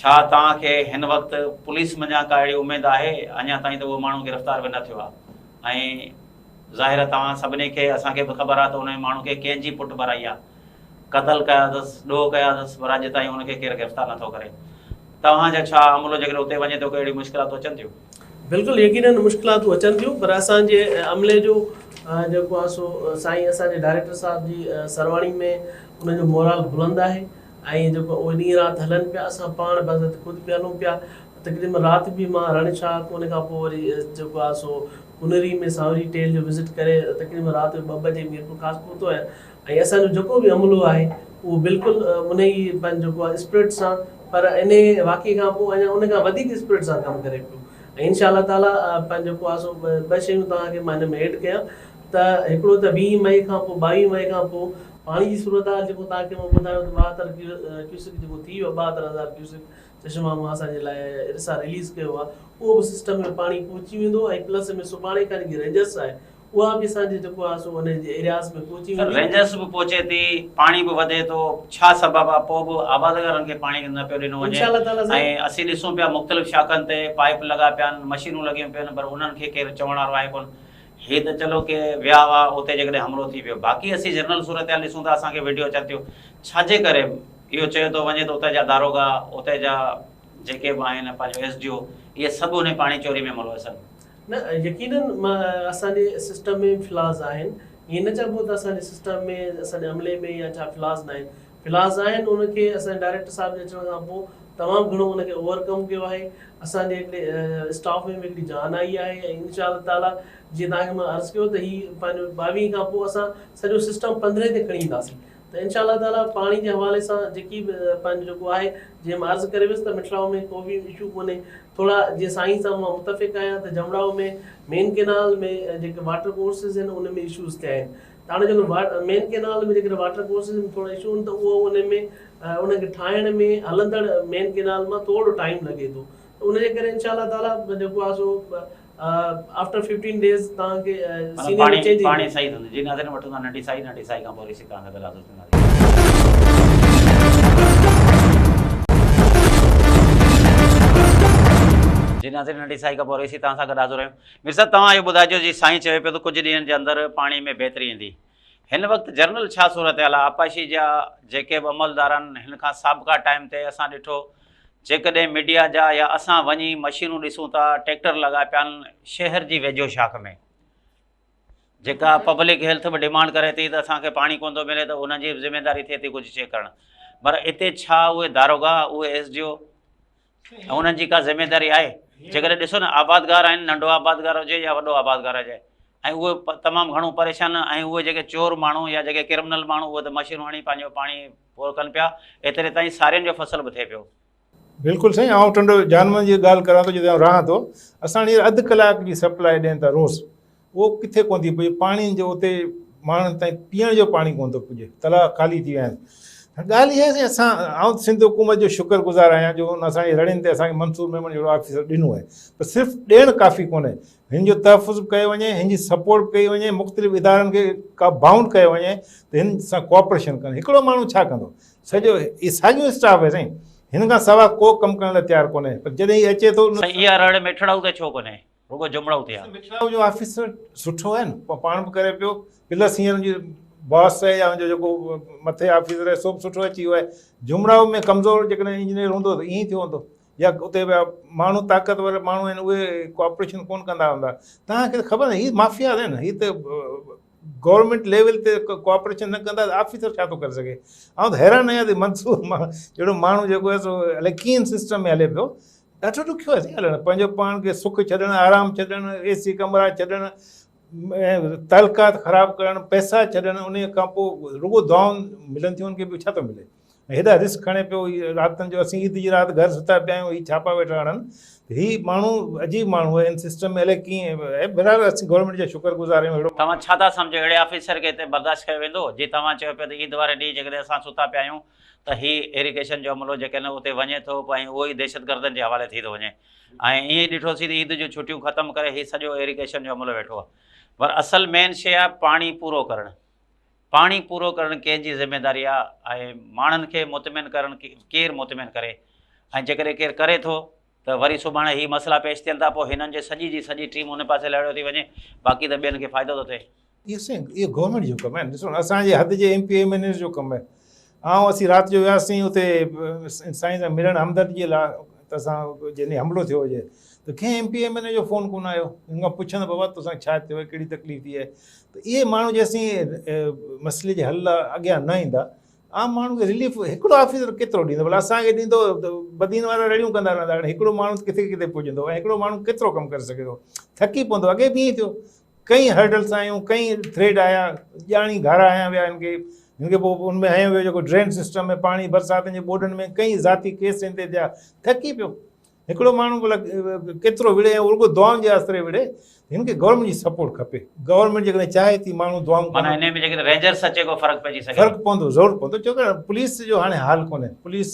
ڇا توهان کي هن وقت پوليس منجهان ڪا اهڙي اميد آهي؟ اڃا تائين ته اهو ماڻهو گرفتار به نه ٿيو آهي ۽ ظاهر آهي توهان سڀني کي اسان کي به خبر آهي ته انهي ماڻهو کي ڪنهن جي پٽ ڀرائي آهي. قتل ڪيا اٿس، ڏوهه ڪيا اٿس پر اڄ تائين ان کي ڪير گرفتار نٿو ڪري. توهان جا ڇا عملو جيڪڏهن اتي وڃي ٿو ڪي اهڙيون مشڪلاتون اچن ٿيون؟ بلڪل يقينن مشڪلاتون اچن ٿيون پر اسان جي عملي جو جيڪو آهي سو سائين اسان جي ڊائريڪٽر صاحب جي سرواڻي ۾ ان جو مورال بلند آهي ۽ جيڪو اهي ڏينهن رات هلن پيا اسان پاڻ بذات خود به هلون پيا تقريبن رات به مان رڻ شاخ ان کان پوء وري جيڪو آهي سو ڪنري ۾ سانوري ٽيل جو وزٽ ڪري تقريبن رات جو ٻه بجي ميرپورخاص پهتو آهيان ۽ اسان جو جيڪو به عملو آهي اهو بلڪل انهي پنهنجو جيڪو آهي اسپرٽ سان پر انهي واقعي کان پوء اڃا ان کان وڌيڪ اسپرٽ سان ڪم ڪري پيو ۽ انشاء الله تعالي پنهنجو جيڪو آهي سو ٻه شيون توهان کي مان هن ۾ ايڊ ڪيان ته هڪڙو ته 20 مئي کان پوء 22 مئي کان پوء پاڻي جي صورتحال جيڪو توهان کي مان ٻڌايو ته 72 ڪيوسڪ جيڪو ٿي ويو 72000 ڪيوسڪ چشما مان اسان جي لاء ارسا رليز ڪيو آهي اهو به سسٽم ۾ پاڻي پهچي ويندو ۽ پلس ۾ سڀاڻي کان جيڪي رينجرس آهي اها به اسان جي جيڪو آهي سو ان جي ايرياز ۾ پهچي سر ويندي. رينجرس به پهچي ٿي پاڻي به وڌي ٿو ڇا سبب آ پوء به آبادگارن کي پاڻي نه پيو ڏنو وڃي انشاء الله تعالي ۽ سائين. اسين ڏسون پيا مختلف شاخن تي پائيپ لڳا پيا آهن مشينون لڳيون پيون آهن پر انهن کي ڪير چوڻ وارو آهي ڪونه هي ته چلو ڪي ويا هئا اتي جيڪڏهن حملو ٿي پيو باقي اسين جنرل صورتحال ڏسون ٿا اسان کي وڊيو اچن ٿيون ڇا جي ڪري اهو چيو ٿو وڃي ته اتي جا داروغا اتي جا جيڪي به آهن پنهنجو ايس ڊي او اهي سڀ انهي پاڻي چوري ۾ ملوث آهن. نه يقينن اسان جي سسٽم ۾ فلاز آهن ائين نه چئبو ته اسان جي سسٽم ۾ اسان جي عملي ۾ يا ڇا فلاز نه آهن فلاز آهن ان کي اسان جي ڊائريڪٽر صاحب جي اچڻ کان پوء تمام گهڻو ان کي اوور ڪم ڪيو آهي اسان جي هڪڙي اسٽاف ۾ به هڪڙي جان آئي آهي ۽ انشاء الله تعالي جيئن توهان کي مان عرض ڪيو ته هي پنهنجو 22 کان پوء اسان سڄو سسٽم 15 تي کڻي اينداسين ته انشاء الله تعالي پاڻي جي حوالي سان جيڪي به پنهنجو جيڪو آهي جيئن مان عرض ڪري ويس ته مٺڙائو ۾ ڪو به اشو ڪونهي ٿورا جيئن سائين سان مان متفق آهيان ته جمڙائو ۾ مين ڪينال ۾ جيڪي واٽر ڪورسز آهن ان ۾ اشوز ٿيا آهن ته هاڻي جيڪڏهن مين ڪينال ۾ جيڪڏهن واٽر ڪورسز ۾ ٿورا اشو آهن ته اهو ان ۾ ان کي ٺاهڻ ۾ هلندڙ مين ڪينال مان ٿورو ٽائيم لڳي ٿو ته ان جي ڪري انشاء الله تعالي جيڪو آهي سو آفٽر 15 ڊيز توهان کي سينيئر پاڻي چينج پاڻي صحيح ٿيندو جي ناظرين وٺون ٿا ننڍي سائي ننڍي سائي کان پوء رسي توهان سان گڏ حاضر ٿينداسين. جي ناظرين ننڍي سائي کان پوء رسي توهان سان گڏ حاضر آهيون. مير صاحب توهان اهو ٻڌائجو جي سائين چوي پيو ته ڪجهه ڏينهن جي اندر پاڻي ۾ بهتري ايندي هن وقت جنرل ڇا صورتحال آهي آبپاشي جا جيڪي به عملدار آهن هن کان سابقا ٽائيم تي اسان ڏٺو جيڪڏهن ميڊيا جا يا اسان وڃي مشينون ڏسون ٿا ٽيڪٽر لڳا پيا آهن شهر جي ويجهو شاخ ۾ جيڪا پبلڪ هيلٿ به ڊيمانڊ ڪري ٿي ته اسان کي پاڻي ڪونه ٿو ملي ته انهن جي به ذميداري ٿئي ٿي ڪجهه چيڪ ڪرڻ پر اتي ڇا اهي داروغا اهي ايس ڊي او انهن جي ڪا ذميداري آهي جيڪڏهن ڏسو نه آبادگار آهن ننڍو آبادگار هجي يا وڏو آبادگار هجي ۽ اهي تمام گهڻو پريشان ۽ اهي جيڪي چور ماڻهو يا جيڪي ڪرمنل ماڻهو اهي ته مشينون هڻي پنهنجو پاڻي پورو ڪن پيا ايتري تائين سارين جو فصل به ٿئي پيو. بلڪل سائين آئون ٽنڊو جانمن جي ڳالهه ڪران ٿو جتي آئون رهان ٿو اسان هينئر اڌ ڪلاڪ جي سپلائي ڏين ٿا روز اهو ڪٿي ڪونه ٿي پڄي پاڻي جو اتي ماڻهن تائين پيئڻ جو پاڻي ڪونه ٿو پڄي تلاء خالي ٿي ويا آهن ڳالهه اها آهي اسان آئون سنڌ حڪومت جو شڪر گذار آهيان جو ان اسان جي رڙين تي اسان کي منصور ميمڻ جهڙو آفيسر ڏنو آهي پر صرف ڏيڻ ڪافي ڪونهي هن جو تحفظ به ڪيو وڃي هن جي سپورٽ به ڪئي وڃي مختلف ادارن کي بائونڊ ڪيو وڃي ته هن سان ڪوآپريشن ڪن هڪڙو ماڻهو ڇا ڪندو سڄو هي ساڳيون اسٽاف آهي سائين هن کان سوا ڪو ڪم ڪرڻ لاء تيار ڪونهي پر جڏهن هي اچي ٿو سائين اها رڙ ميٺڙائو تي ڇو ڪونهي رڳو جمڙائو تي آ. مٺڙائو جو آفيسر سٺو آهي نه پاڻ به ڪري پيو پلس هينئر ان جي باس آهي يا ان جو جيڪو مٿي آفيسر آهي سو به سٺو اچي ويو آهي جمڙائو ۾ ڪمزور جيڪڏهن انجنيئر هوندو ته ائين ئي ٿيو هوندو يا اتي ٻيا ماڻهو طاقتور ماڻهو آهن اهي ڪوآپريشن ڪونه ڪندا هوندا توهان کي ته خبر هي مافيا آهن هي ته گورنمينٽ ليول تي ڪوآپريشن نه ڪندا ته آفيسر ڇا ٿو ڪري سگهي آئون ته حيران آهيان ته منصور جهڙو ماڻهو جيڪو آهي سو الائي ڪيئن سسٽم ۾ هلي پيو ڏاڍو ڏکيو آهي سائين هلڻ پنهنجو پاڻ کي سک ڇڏڻ آرام ڇڏڻ اي سي ڪمرا ڇڏڻ تعلقات خراب ڪرڻ پئسا ڇڏڻ ان کان پوء رڳو دعائون ملن ٿيون ان کي ٻيو ڇا ٿو ملي هيڏا رسڪ کڻي پيو راتن جو اسين عيد جي رات گهر ستا پيا آهيون هي ڇاپا ويٺا هڻن هي ماڻهو عجيب ماڻهو آهي ان سسٽم ۾ الائي ڪيئن بهرحال اسين گورنمينٽ جا شڪر گذار آهيون اهڙو توهان ڇا ٿا سمجهو اهڙي آفيسر کي هتي برداشت ڪيو ويندو جي توهان چيو پيا ته عيد واري ڏينهن جيڪڏهن اسان ستا پيا آهيون ته هي ايريگيشن جو عملو جيڪڏهن اتي وڃي ٿو ۽ اهو ئي دهشتگردن جي حوالي ٿي ٿو وڃي ۽ ائين ئي ڏٺوسين ته عيد جون ڇٽيون ختم ڪري هي سڄو ايريگيشن جو عملو ويٺو آهي پر اصل مين شيء آهي پاڻي پورو ڪرڻ پاڻي پورو ڪرڻ ڪنهن جي ذميداري آهي ۽ ماڻهن کي مطمئن ڪرڻ ڪير مطمئن ڪري ۽ جيڪڏهن ڪير ڪري ٿو ته وري سڀاڻي هي مسئلا پيش ٿين ٿا پوء هنن جي سڄي جي سڄي ٽيم ان پاسي لڙيو ٿي وڃي باقي ته ٻين کي فائدو ٿو ٿئي. اهو سائين اهو گورنمينٽ جو ڪم آهي نه ڏسو نه اسان جي حد جي M P M N As جو ڪم آهي آئون اسين رات جو وياسين اتي سائين سان ملڻ همدردي جي لاء ته اسان جنهن ڏينهن حملو ٿيو هجي ته ڪنهن M P M N A جو فون ڪونه آيو ان کان پڇن ته بابا توسان ڇا ٿيو آهي ڪهڙي تڪليف ٿي آهي ته اهي ماڻهو جيسين مسئلي جي حل لاء اڳيان نه ايندا عام ماڻهو کي رليف هڪڙو آفيسر ڪيترو ڏيندو ڀلا اسان کي ڏيندو ته بدين وارا رڙيون ڪندا رهندا هاڻي هڪڙو ماڻهو ڪٿي ڪٿي پڄندو ۽ هڪڙو ماڻهو ڪيترو ڪم ڪري سگهي ٿو ٿڪي پوندو اڳي به ائين ٿيو ڪئين هرڊلس آيون ڪئين ٿريڊ آيا ڄاڻي گهارا هنيا ويا هن کي هن کي پوء ان ۾ هنيو ويو جيڪو ڊرين سسٽم ۾ پاڻي برساتن جي ٻوڏن ۾ ڪئين ذاتي ڪيس هن تي ٿيا ٿڪي پيو هڪڙو ماڻهو ڀلا ڪيترو وڙهي ۽ رڳو دعائن جي آسري وڙهي، هن کي گورنمينٽ جي سپورٽ کپي. گورنمينٽ جيڪڏهن چاهي ٿي ماڻهو دعائون ڪن. معنيٰ انهي ۾ جيڪڏهن رينجرس اچي ڪو فرق پئجي سگهي ٿو. فرق پوندو ضرور پوندو ڇو ته پوليس جو هاڻي حال ڪونهي پوليس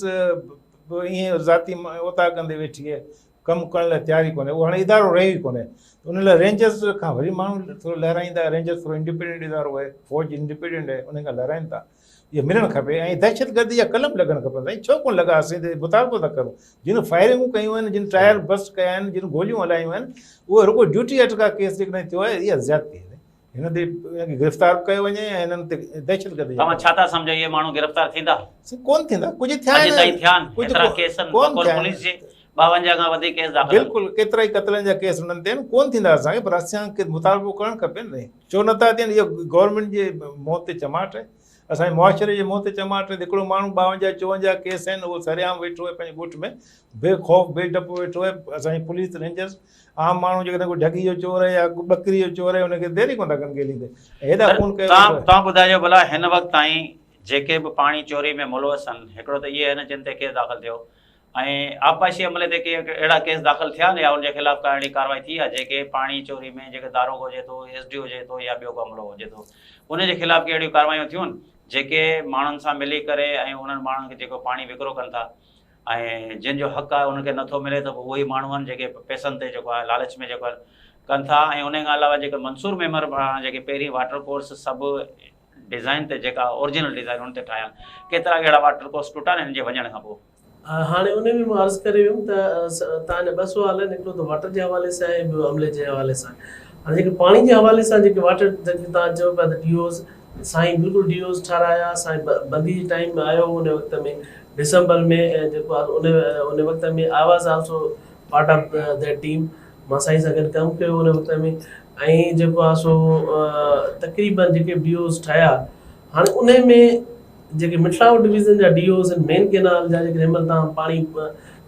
به ائين ذاتي اوطاق ڪندي ويٺي آهي ڪم ڪرڻ لاء تيار ئي ڪونهي اهو هاڻي ادارو رهيو ئي ڪونهي ان لاء رينجرس کان وري ماڻهو ٿورو لهرائيندا رينجرس ٿورو انڊيپينڊنٽ ادارو آهي فوج انڊيپينڊنٽ آهي ان کان لهرائين ٿا. اهي ملڻ کپي ۽ دهشتگردي جا قلم لڳڻ کپن سائين ڇو ڪونه لڳا اسين ته مطالبو ٿا ڪرون جن فائرنگون ڪيون آهن جن ٽائر برسٽ ڪيا آهن جن گوليون هلايون آهن اهو رڳو ڊيوٽي اٽڪا ڪيس جيڪڏهن ٿيو آهي اها زيادتي آهي هن تي هن کي گرفتار به ڪيو وڃي ۽ هنن تي دهشتگردي جا توهان ڇا ٿا سمجهو اهي ماڻهو گرفتار ٿيندا؟ سائين ڪونه ٿيندا ڪجهه ٿيا اڄ تائين ٿيا آهن ڪجهه ايترا ڪيس آهن ڪونه بقول ٿيا آهن پوليس جي 52 کان وڌيڪ ڪيس داخل آهن. بلڪل ڪيترا ئي قتلن جا ڪيس انهن تي آهن ڪونه ٿيندا اسان کي پر اسان کي مطالبو ڪرڻ کپي نه ڇو نٿا ٿين اهو گورنمينٽ جي منهن تي چماٽ آهي اسان جي معاشري جي منهن تي چماٽ آهي هڪڙو ماڻهو 52 54 ڪيس آهن اهو سرعام ويٺو آهي پنهنجي ڳوٺ ۾ بي خوف بي ڊپ ويٺو آهي اسان جي پوليس رينجرس عام ماڻهو جيڪڏهن ڪو ڍڳي جو چور آهي يا ٻڪري جو چور آهي ان کي دير ئي ڪونه ٿا ڪن گيليندي هيڏا خون ڪيو ويٺو آهي. توهان ٻڌائجو ڀلا هن وقت تائين جيڪي به پاڻي چوري ۾ ملوث آهن هڪڙو ته اهي آهن جن تي ڪيس داخل ٿيو ۽ آبپاشي عملي تي ڪي اهڙا ڪيس داخل ٿيا آهن يا ان جي خلاف ڪا اهڙي ڪارروائي ٿي آهي جيڪي پاڻي چوري ۾ جيڪي داروغو هجي ٿو ايس ڊي او هجي ٿو يا ٻيو ڪو عملو هجي ٿو ان جي خلاف ڪي اهڙيون ڪارروايون ٿيون آهن جيڪي ماڻهن سان ملي ڪري ۽ انهن ماڻهن کي جيڪو پاڻي وڪرو ڪن ٿا ۽ جن جو حق آهي انهن کي نٿو ملي ته پوء اهي ماڻهو آهن جيڪي پئسن تي جيڪو آهي لالچ ۾ جيڪو ڪن ٿا ۽ ان کان علاوه جيڪي منصور ميمڻ جيڪي پهرين واٽر ڪورس سڀ ڊزائن تي جيڪا اورجنل ڊزائن ان تي ٺاهيا ڪيترا اهڙا واٽر ڪورس ٽٽا آهن هن جي وڃڻ کان پوء. هاڻي ان ۾ مان عرض ڪري ويم ته توهان جا ٻه سوال آهن هڪڙو ته واٽر جي حوالي سان آهي ٻيو عملي جي حوالي سان هاڻي جيڪي پاڻي جي حوالي سان جيڪي واٽر جيڪي توهان چئو پيا ته ڊي اوز سائين بلڪل ڊي اوز ٺهرايا سائين بندي جي ٽائيم ۾ آيو ان وقت ۾ ڊسمبر ۾ جيڪو آهي ان ان وقت ۾ I was also part of that team مان سائين سان گڏ ڪم ڪيو ان وقت ۾ ۽ جيڪو آهي سو تقريبن جيڪي ڊي اوز ٺهيا هاڻي انهي ۾ جيڪي مٺڙائو ڊويزن جا ڊي اوز آهن مين ڪينال جا جيڪڏهن هن مهل توهان پاڻي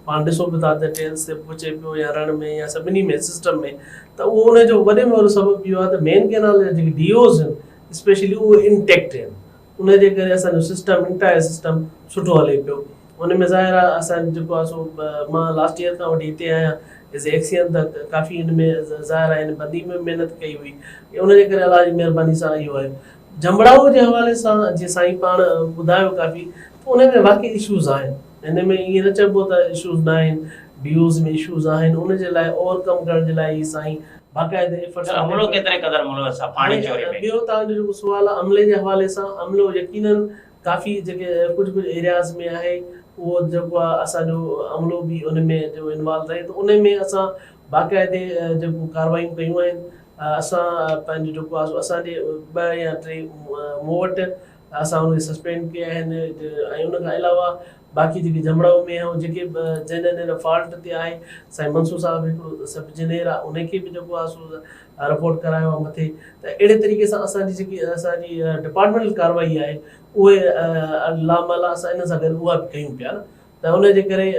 پاڻ ڏسو به ٿا ته ٽيلس تي پهچي پيو يا رڻ ۾ يا سڀني ۾ سسٽم ۾ ته اهو ان جو وڏي ۾ وڏو سبب اهو آهي ته مين ڪينال جا جيڪي ڊي اوز آهن اسپيشلي اهي انٽيڪٽ آهن ان جي ڪري اسان جو سسٽم انٽائر سسٽم سٺو هلي پيو ان ۾ ظاهر آهي اسان جيڪو آهي سو مان لاسٽ ايئر کان وٺي هتي آهيان ايز اي ايڪسيئن ته ڪافي ان ۾ ظاهر آهي ان بندي ۾ محنت ڪئي هئي ان جي ڪري الله جي مهرباني سان اهو آهي جمڙائو جي حوالي سان جي سائين پاڻ ٻڌايو ڪافي ته ان ۾ واقعي اشوز آهن ان ۾ ائين نه چئبو ته اشوز نه آهن ڊيوز ۾ اشوز آهن ان جي لاء اوور ڪم ڪرڻ جي لاء هي سائين باقاعده ايفرٽس عملو ڪيتري قدر ملوث آهي پاڻي چوري ۾؟ ٻيو توهان جو جيڪو سوال آهي عملي جي حوالي سان عملو يقينن ڪافي جيڪي ڪجهه ڪجهه ايرياز ۾ آهي اهو جيڪو آهي اسان جو عملو به ان ۾ جو انوالو رهي ٿو ان ۾ اسان باقاعدي جيڪو ڪاروايون ڪيون آهن اسان پنهنجو جيڪو آهي اسان جي ٻه يا ٽي مون وٽ اسان ان کي سسپينڊ ڪيا آهن ۽ ان کان علاوه باقي جيڪي جمڙائو ۾ آهن جيڪي به جنهن جنهن فالٽ تي آهي سائين منصور صاحب هڪڙو سب انجنيئر آهي ان کي به جيڪو آهي سو رپورٽ ڪرايو آهي مٿي ته اهڙي طريقي سان اسان جي جيڪي اسان جي ڊپارٽمينٽل ڪارروائي آهي اهي لامالا اسان ان سان گڏ اها به ڪيون پيا نه ته ان جي ڪري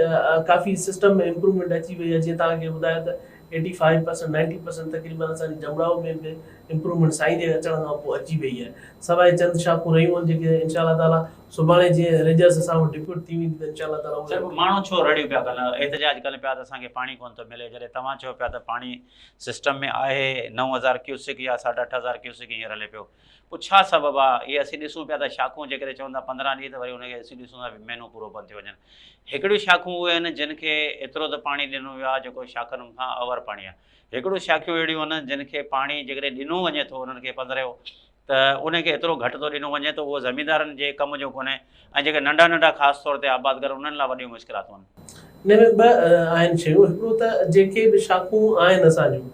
ڪافي سسٽم ۾ امپروومينٽ اچي وئي آهي جيئن توهان کي ٻڌايو ته eighty five percent ninety percent تقريبن اسان جي جمڙائو ۾ به امپروومينٽ سائين جي اچڻ کان پوء اچي وئي آهي سواء چند شاخون رهيون آهن جيڪي انشاء الله تعالي سڀاڻي جيئن رينجرس اسان وٽ ڊپيوٽ ٿي ويندي ته انشاء الله تعالي سر اهي ماڻهو ڇو رڙيون پيا ڪن احتجاج ڪن پيا ته اسان کي پاڻي ڪونه ٿو ملي جڏهن توهان چئو پيا ته پاڻي سسٽم ۾ آهي 9000 ڪيوسڪ يا ساڍا 8000 ڪيوسڪ هينئر هلي پيو پوء ڇا سبب آ اهي اسين ڏسون پيا ته شاخون جيڪڏهن چون ٿا 15 ڏينهن ته وري ان کي اسين ڏسون ٿا مهينو پورو بند ٿيو وڃن هڪڙيون شاخون اهي آهن جن کي ايترو ته پاڻي ڏنو ويو آهي جيڪو شاخن کان اوور پاڻي آهي هڪڙيون شاخيون اهڙيون آهن جن کي پاڻي جيڪڏهن ڏنو وڃي ٿو انهن کي پندرهيو ته ان کي ايترو گهٽ ٿو ڏنو وڃي ته اهو زميندارن جي ڪم جو ڪونهي ۽ جيڪي ننڍا ننڍا خاص طور تي آبادگار انهن لاء وڏيون مشڪلاتون آهن. ان ۾ ٻه آهن شيون هڪڙو ته جيڪي به شاخون آهن اسان جون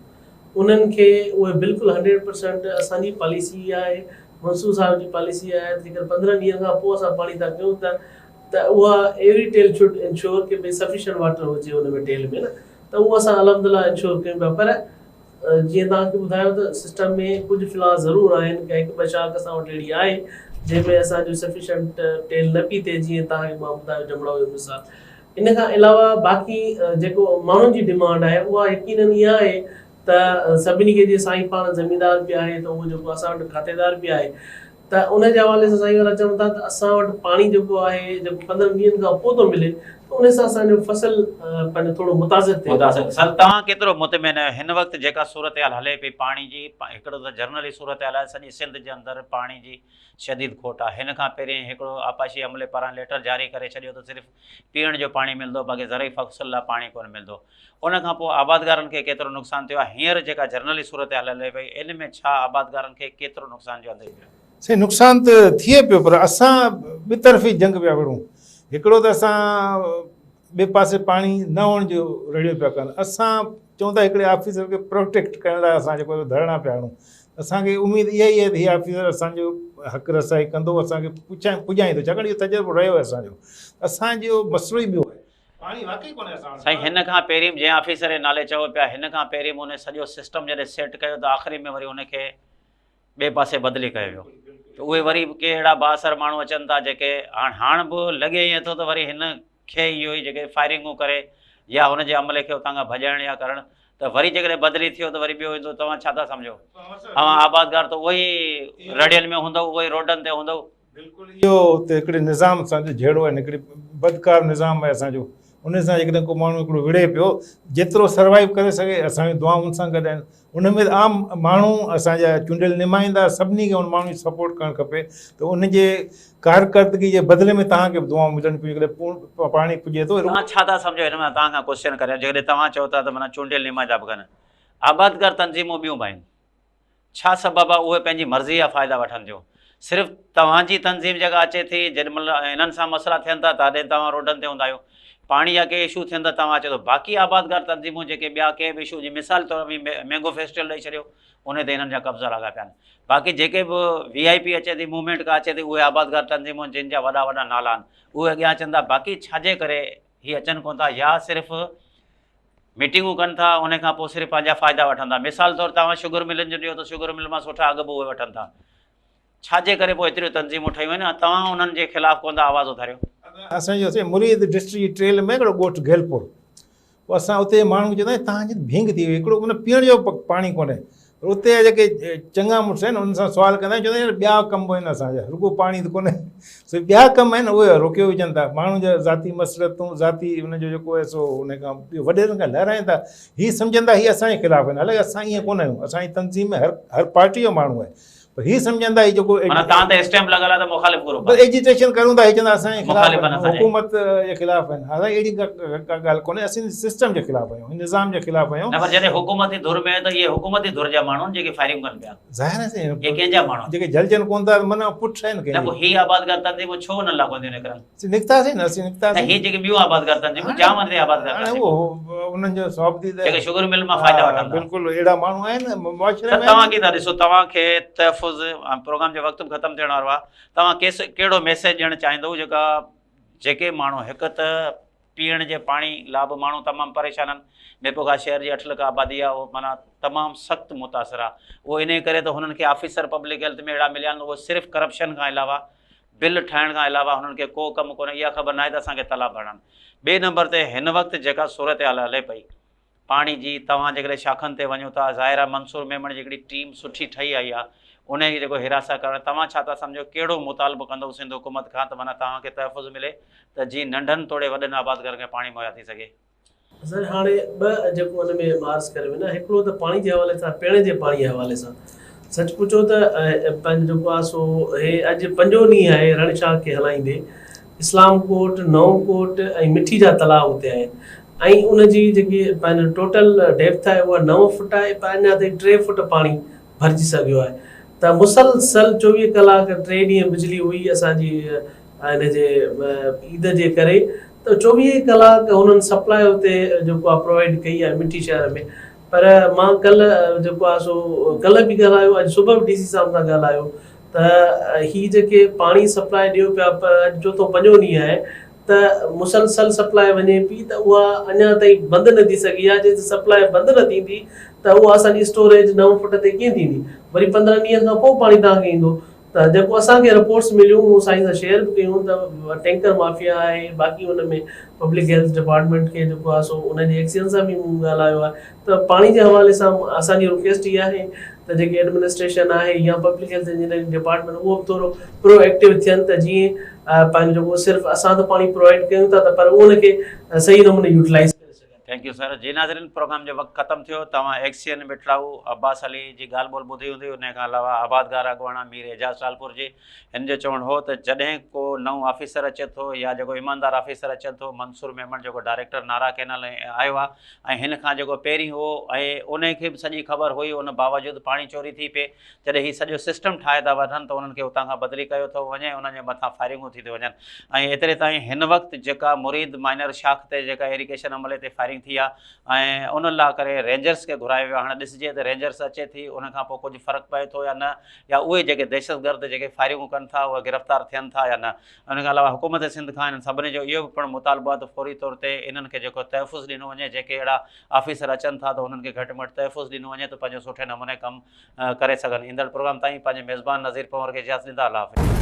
انهن کي اهي بلڪل هنڊريڊ پرسنٽ اسان جي پاليسي اها آهي منصور صاحب جي پاليسي اها آهي ته جيڪر 15 ڏينهن کان پوء اسان پاڻي ٿا ڪيون ته ته اها ايوري ٽيل should ensure ڪي ڀئي سفيشنٽ واٽر هجي ان ۾ ٽيل ۾ نه ته اهو اسان الحمدلله انشور ڪيون پيا پر جيئن توهان کي ٻڌايو ته سسٽم ۾ ڪجهه فلاز ضرور آهن ڪا هڪ ٻه شاخ اسان وٽ اهڙي آهي جنهن ۾ اسان جو سفيشنٽ ٽيل نه پئي ٿئي جيئن توهان کي مان ٻڌايو جمڙائو جو مثال ان کان علاوه باقي جيڪو ماڻهن جي ڊمانڊ آهي اها يقينن اها آهي ته سڀني کي جيئن سائين پاڻ زميندار به آهي ته اهو جيڪو اسان وٽ کاتيدار به آهي ته ان جي حوالي سان سائين وارا چون ٿا ته اسان وٽ پاڻي جيڪو آهي جيڪو 15 ڏينهن کان پوء ٿو ملي ته ان سان اسان جو فصل پنهنجو ٿورو متاثر ٿئي ٿو. متاثر سر توهان ڪيترو مطمئن آهيو هن وقت جيڪا صورتحال هلي پئي پاڻي جي هڪڙو ته جنرل ئي صورتحال آهي سڄي سنڌ جي اندر پاڻي جي شديد کوٽ آهي هن کان پهرين هڪڙو آبپاشي عملي پاران ليٽر جاري ڪري ڇڏيو ته صرف پيئڻ جو پاڻي ملندو باقي زرعي فصل لاء پاڻي ڪونه ملندو ان کان پوء آبادگارن کي ڪيترو نقصان ٿيو آهي؟ هينئر جيڪا جرنلي صورتحال هلي پئي ان ۾ ڇا آبادگارن کي ڪيترو نقصان جو انديشو آهي؟ سائين نقصان ته ٿئي پيو پر اسان ٻطرفي جنگ پيا وڙهون هڪڙو ته اسان ٻئي پاسي پاڻي نه هئڻ جو رڙيون پيا ڪن اسان چون ٿا هڪڙي آفيسر کي پروٽيڪٽ ڪرڻ لاء اسان جيڪو ڌرڻا پيا هڻون اسان کي اميد اها ئي آهي ته هي آفيسر اسان جو حق رسائي ڪندو اسان کي پڄائيندو ڇاڪاڻ اهو تجربو رهيو آهي اسان جو اسان جو مسئلو ئي ٻيو آهي پاڻي واقعي ڪونهي اسان وٽ. سائين هن کان پهرين به جنهن آفيسر جي نالي چئو پيا هن کان پهرين به ان سڄو سسٽم جڏهن سيٽ ڪيو ته آخري ۾ وري ان کي ٻئي پاسي بدلي ڪيو ويو ته اهي وري به ڪي اهڙا بااثر ماڻهو اچن ٿا جيڪي هاڻ هاڻ به لڳي ائين ٿو ته وري هن کي اهو ئي جيڪي فائرنگون ڪري يا هن جي عملي کي اتان کان ڀڄائڻ يا ڪرڻ ته وري جيڪڏهن بدلي ٿيو ته وري ٻيو ايندو توهان ڇا ٿا سمجهو اوهان آبادگار ته اهو ئي رڙين ۾ هوندو اهو ئي روڊن تي هوندو. بلڪل اهو ته هڪڙي نظام سان جو جهيڙو آهي هڪڙي بدڪار نظام آهي اسان جو ان سان جيڪڏهن ڪو ماڻهو هڪڙو وڙهي پيو جيترو سروائيو ڪري سگهي اسان جون دعائون ان سان گڏ آهن ان ۾ عام ماڻهو اسان جا چونڊيل نمائندا سڀني کي ان ماڻهو جي سپورٽ ڪرڻ کپي ته ان جي ڪارڪردگي جي بدلي ۾ توهان کي به دعائون ملن پيون جيڪڏهن پاڻي پڄي ٿو. توهان ڇا ٿا سمجهو هن مان توهان کان ڪوسچن ڪريان جيڪڏهن توهان چئو ٿا ته معنيٰ چونڊيل نمائندا به ڪن آبادگار تنظيمون ٻيون به آهن ڇا سبب آ اهي پنهنجي مرضي جا فائدا وٺن ٿيون صرف توهان جي تنظيم جيڪا اچي ٿي جيڏي مهل انهن سان مسئلا ٿين ٿا تڏهن توهان روڊن تي هوندا آهيو پاڻي جا ڪي اشو ٿين ٿا توهان اچو ٿو باقي آبادگار تنظيمون جيڪي ٻيا ڪي به اشو جي مثال طور اوهين مينگو فيسٽيول ڏئي ڇڏيو ان تي انهن جا قبضا لڳا پيا آهن باقي جيڪي به وي آء پي اچي ٿي موومينٽ ڪا اچي ٿي اهي آبادگار تنظيمون جن جا وڏا وڏا نالا آهن اهي اڳيان اچن ٿا باقي ڇاجي ڪري هي اچن ڪون ٿا يا صرف ميٽنگون ڪن ٿا ان کان پوء صرف پنهنجا فائدا وٺن ٿا مثال طور توهان شگر ملن جو ڏيو ته شگر مل مان سٺا اگهه به اهي وٺن ٿا ڇا جي ڪري پوء ايتريون تنظيمون ٺهيون آهن ۽ توهان انهن جي خلاف ڪونه ٿا آواز اٿاريو. اسان جو سائين مريد ڊسٽرڪٽ جي ٽريل ۾ هڪڙو ڳوٺ گيلپور پوء اسان اتي ماڻهن کي چوندا آهيون توهان جي ڀينگ ٿي وئي هڪڙو معنيٰ پيئڻ جو پاڻي ڪونهي پر اتي جا جيڪي چڱا مڙس آهن انهن سان سوال ڪندا آهيون چوندا آهن يار ٻيا ڪم به آهن اسان جا رڳو پاڻي ته ڪونهي سو ٻيا ڪم آهن اهي روڪيو وجهن ٿا ماڻهن جا ذاتي مصلحتون ذاتي ان جو جيڪو آهي سو ان کان ٻيو وڏيرن کان لهرائين ٿا هي سمجهن ٿا هي اسان جي خلاف آهن حالانڪه اسان ائين ڪونه آهيون اسان جي تنظيم ۾ هر هر پارٽي جو ماڻهو آهي پر هي سمجهن ٿا هي جيڪو معنيٰ توهان تي اسٽيمپ لڳل آهي ته مخالف گروپ بس ايجيٽيشن ڪريون ٿا هي چوندا اسان جي خلاف آهن حڪومت جي خلاف آهن حالانڪه اهڙي ڪا ڳالهه ڪونهي اسين سسٽم جي خلاف آهيون هن نظام جي خلاف آهيون. نه پر جڏهن حڪومتي ڌر ۾ ته اهي حڪومتي ڌر جا ماڻهو آهن جيڪي فائرنگ ڪن پيا. ظاهر آهي سائين اهي ڪنهن جا ماڻهو آهن؟ جيڪي جهلجن ڪونه ٿا معنيٰ پٺ آهن ڪنهن نه پوء هي آبادگار تنظيمون ڇو انهن لاء ڪونه ٿيون نڪرن؟ اسين نڪتاسين نه اسين نڪتاسين. نه هي جيڪي ٻيون آبادگار تنظيمون جام هنڌ تي آبادگار تنظيمون. هاڻي اهو انهن جو صحبتي ته جيڪي شگر مل مان فائدا وٺن ٿا. بلڪل اهڙا ماڻهو آهن معاشري ۾. سر توهان ڪيئن ٿا ڏسو توهان کي تحفظ پروگرام جو وقت به ختم ٿيڻ وارو آهي توهان ڪيس ڪهڙو ميسيج ڏيڻ چاهيندو جيڪا جيڪي ماڻهو هڪ ته پيئڻ جي پاڻي لا به ماڻهو تمام پريشان آهن ميرپورخاص شهر جي اٺ لک آبادي آهي اهو معنيٰ تمام سخت متاثر آهي اهو انهي ڪري ته هنن کي آفيسر پبلڪ هيلٿ ۾ اهڙا مليا آهن اهو صرف ڪرپشن کان علاوه بل ٺاهڻ کان علاوه هنن کي ڪو ڪم ڪونهي اها خبر ناهي ته اسان کي تلاء ڀرڻا آهن. ٻئي نمبر تي هن وقت جيڪا صورتحال هلي پئي پاڻي جي توهان جيڪڏهن شاخن تي وڃو ٿا ظاهر آهي منصور ميمڻ جي هڪڙي ٽيم سٺي ٺهي آئي آهي انهي کي جيڪو حراسان ڪرڻ توهان ڇا ٿا سمجهو ڪهڙو مطالبو ڪندو سنڌ حڪومت کان ته معنيٰ توهان کي تحفظ ملي ته جيئن ننڍن توڙي وڏن آبادگارن کي پاڻي مهيا ٿي سگهي. سر هاڻي ٻه جيڪو ان ۾ مان عرض ڪري وڃان هڪڙو ته پاڻي جي حوالي سان پيئڻ جي پاڻي جي حوالي سان سچ پڇو ته پنهنجو جيڪو آهي سو هي اڄ پنجون ڏينهن آهي رڻ شاخ کي هلائيندي اسلام ڪوٽ نئون ڪوٽ ۽ مٺي جا تلاء اتي آهن ۽ ان جي جيڪي پنهنجو ٽوٽل ڊيپٿ آهي اها 9 فٽ آهي پر اڃا تائين 3 فٽ پاڻي ڀرجي سگهيو آهي ته مسلسل 24 ڪلاڪ ٽي ڏينهن بجلي هئي اسان جي ان جي عيد جي ڪري ته 24 ڪلاڪ هنن سپلاء اتي جيڪو آهي پرووائيڊ ڪئي آهي مٺي شهر ۾ پر مان ڪلهه جيڪو آهي سو ڪلهه به ڳالهايو اڄ صبح به ڊي سي صاحب سان ڳالهايو ته هي جيڪي پاڻي سپلاء ڏيو پيا اڄ چوٿون پنجون ڏينهن آهي ته مسلسل سپلاء وڃي پئي ته اها اڃا تائين بند نه ٿي سگهي آهي جيستائين سپلاء بند نه ٿيندي ته ته اها اسان جي اسٽوريج نو فٽ تي ڪيئن ٿيندي؟ وري 15 ڏينهن کان پوء پاڻي توهان کي ايندو ته جيڪو اسان کي رپورٽس مليون مون سائين سان شيئر به ڪيون ته ٽينڪر مافيا آهي باقي ان ۾ پبلڪ هيلٿ ڊپارٽمينٽ کي جيڪو آهي سو ان جي ايڪسين سان به مون ڳالهايو آهي ته پاڻي جي حوالي سان اسان جي رڪويسٽ اها آهي ته جيڪي ايڊمنسٽريشن آهي يا پبلڪ هيلٿ انجنيئرنگ ڊپارٽمينٽ اهو به ٿورو پرو ايڪٽو ٿين ته جيئن پنهنجو جيڪو صرف اسان ته پاڻي پرووائيڊ ڪيون ٿا ته پر ان کي صحيح نموني يوٽيلائز ڪري سگهن. Thank you سر جي ناظرين پروگرام جو وقت ختم ٿيو توهان ايڪسين مٺڙائو عباس علي جي ڳالهه ٻولهه ٻڌي هوندي انهي کان علاوه آبادگار اڳواڻ مير اعجاز ٽالپور جي هن جو چوڻ هو ته جڏهن ڪو نئون آفيسر اچي ٿو يا جيڪو ايماندار آفيسر اچي ٿو منصور ميمڻ جيڪو ڊائريڪٽر نارا ڪينال آيو آهي ۽ هن کان جيڪو پهرين هو ۽ انهي کي به سڄي خبر هئي ان باوجود پاڻي چوري ٿي پئي جڏهن هي سڄو سسٽم ٺاهي ٿا وٺن ته انهن کي اتان کان بدلي ڪيو ٿو وڃي ۽ انهن جي مٿان فائرنگون ٿي ٿيون وڃن ۽ ايتري تائين هن وقت جيڪا مريد مائنر شاخ تي جيڪا ايريگيشن عملي تي فائرنگ ٿي آهي ۽ ان لا ڪري رينجرس کي گهرايو ويو آهي هاڻي ڏسجي ته رينجرس اچي ٿي ان کان پوء ڪجهه فرق پئي ٿو يا نه يا اهي جيڪي دهشتگرد جيڪي فائرنگون ڪن ٿا اهي گرفتار ٿين ٿا يا نه. ان کان علاوه حڪومت سنڌ کان انهن سڀني جو اهو به پڻ مطالبو آهي ته فوري طور تي انهن کي جيڪو تحفظ ڏنو وڃي جيڪي اهڙا آفيسر اچن ٿا ته انهن کي گهٽ ۾ گهٽ تحفظ ڏنو وڃي ته پنهنجو سٺي نموني ڪم ڪري سگهن. ايندڙ پروگرام تائين پنهنجي ميزبان نذير پنهور کي اجازت ڏيندا. الله حافظ.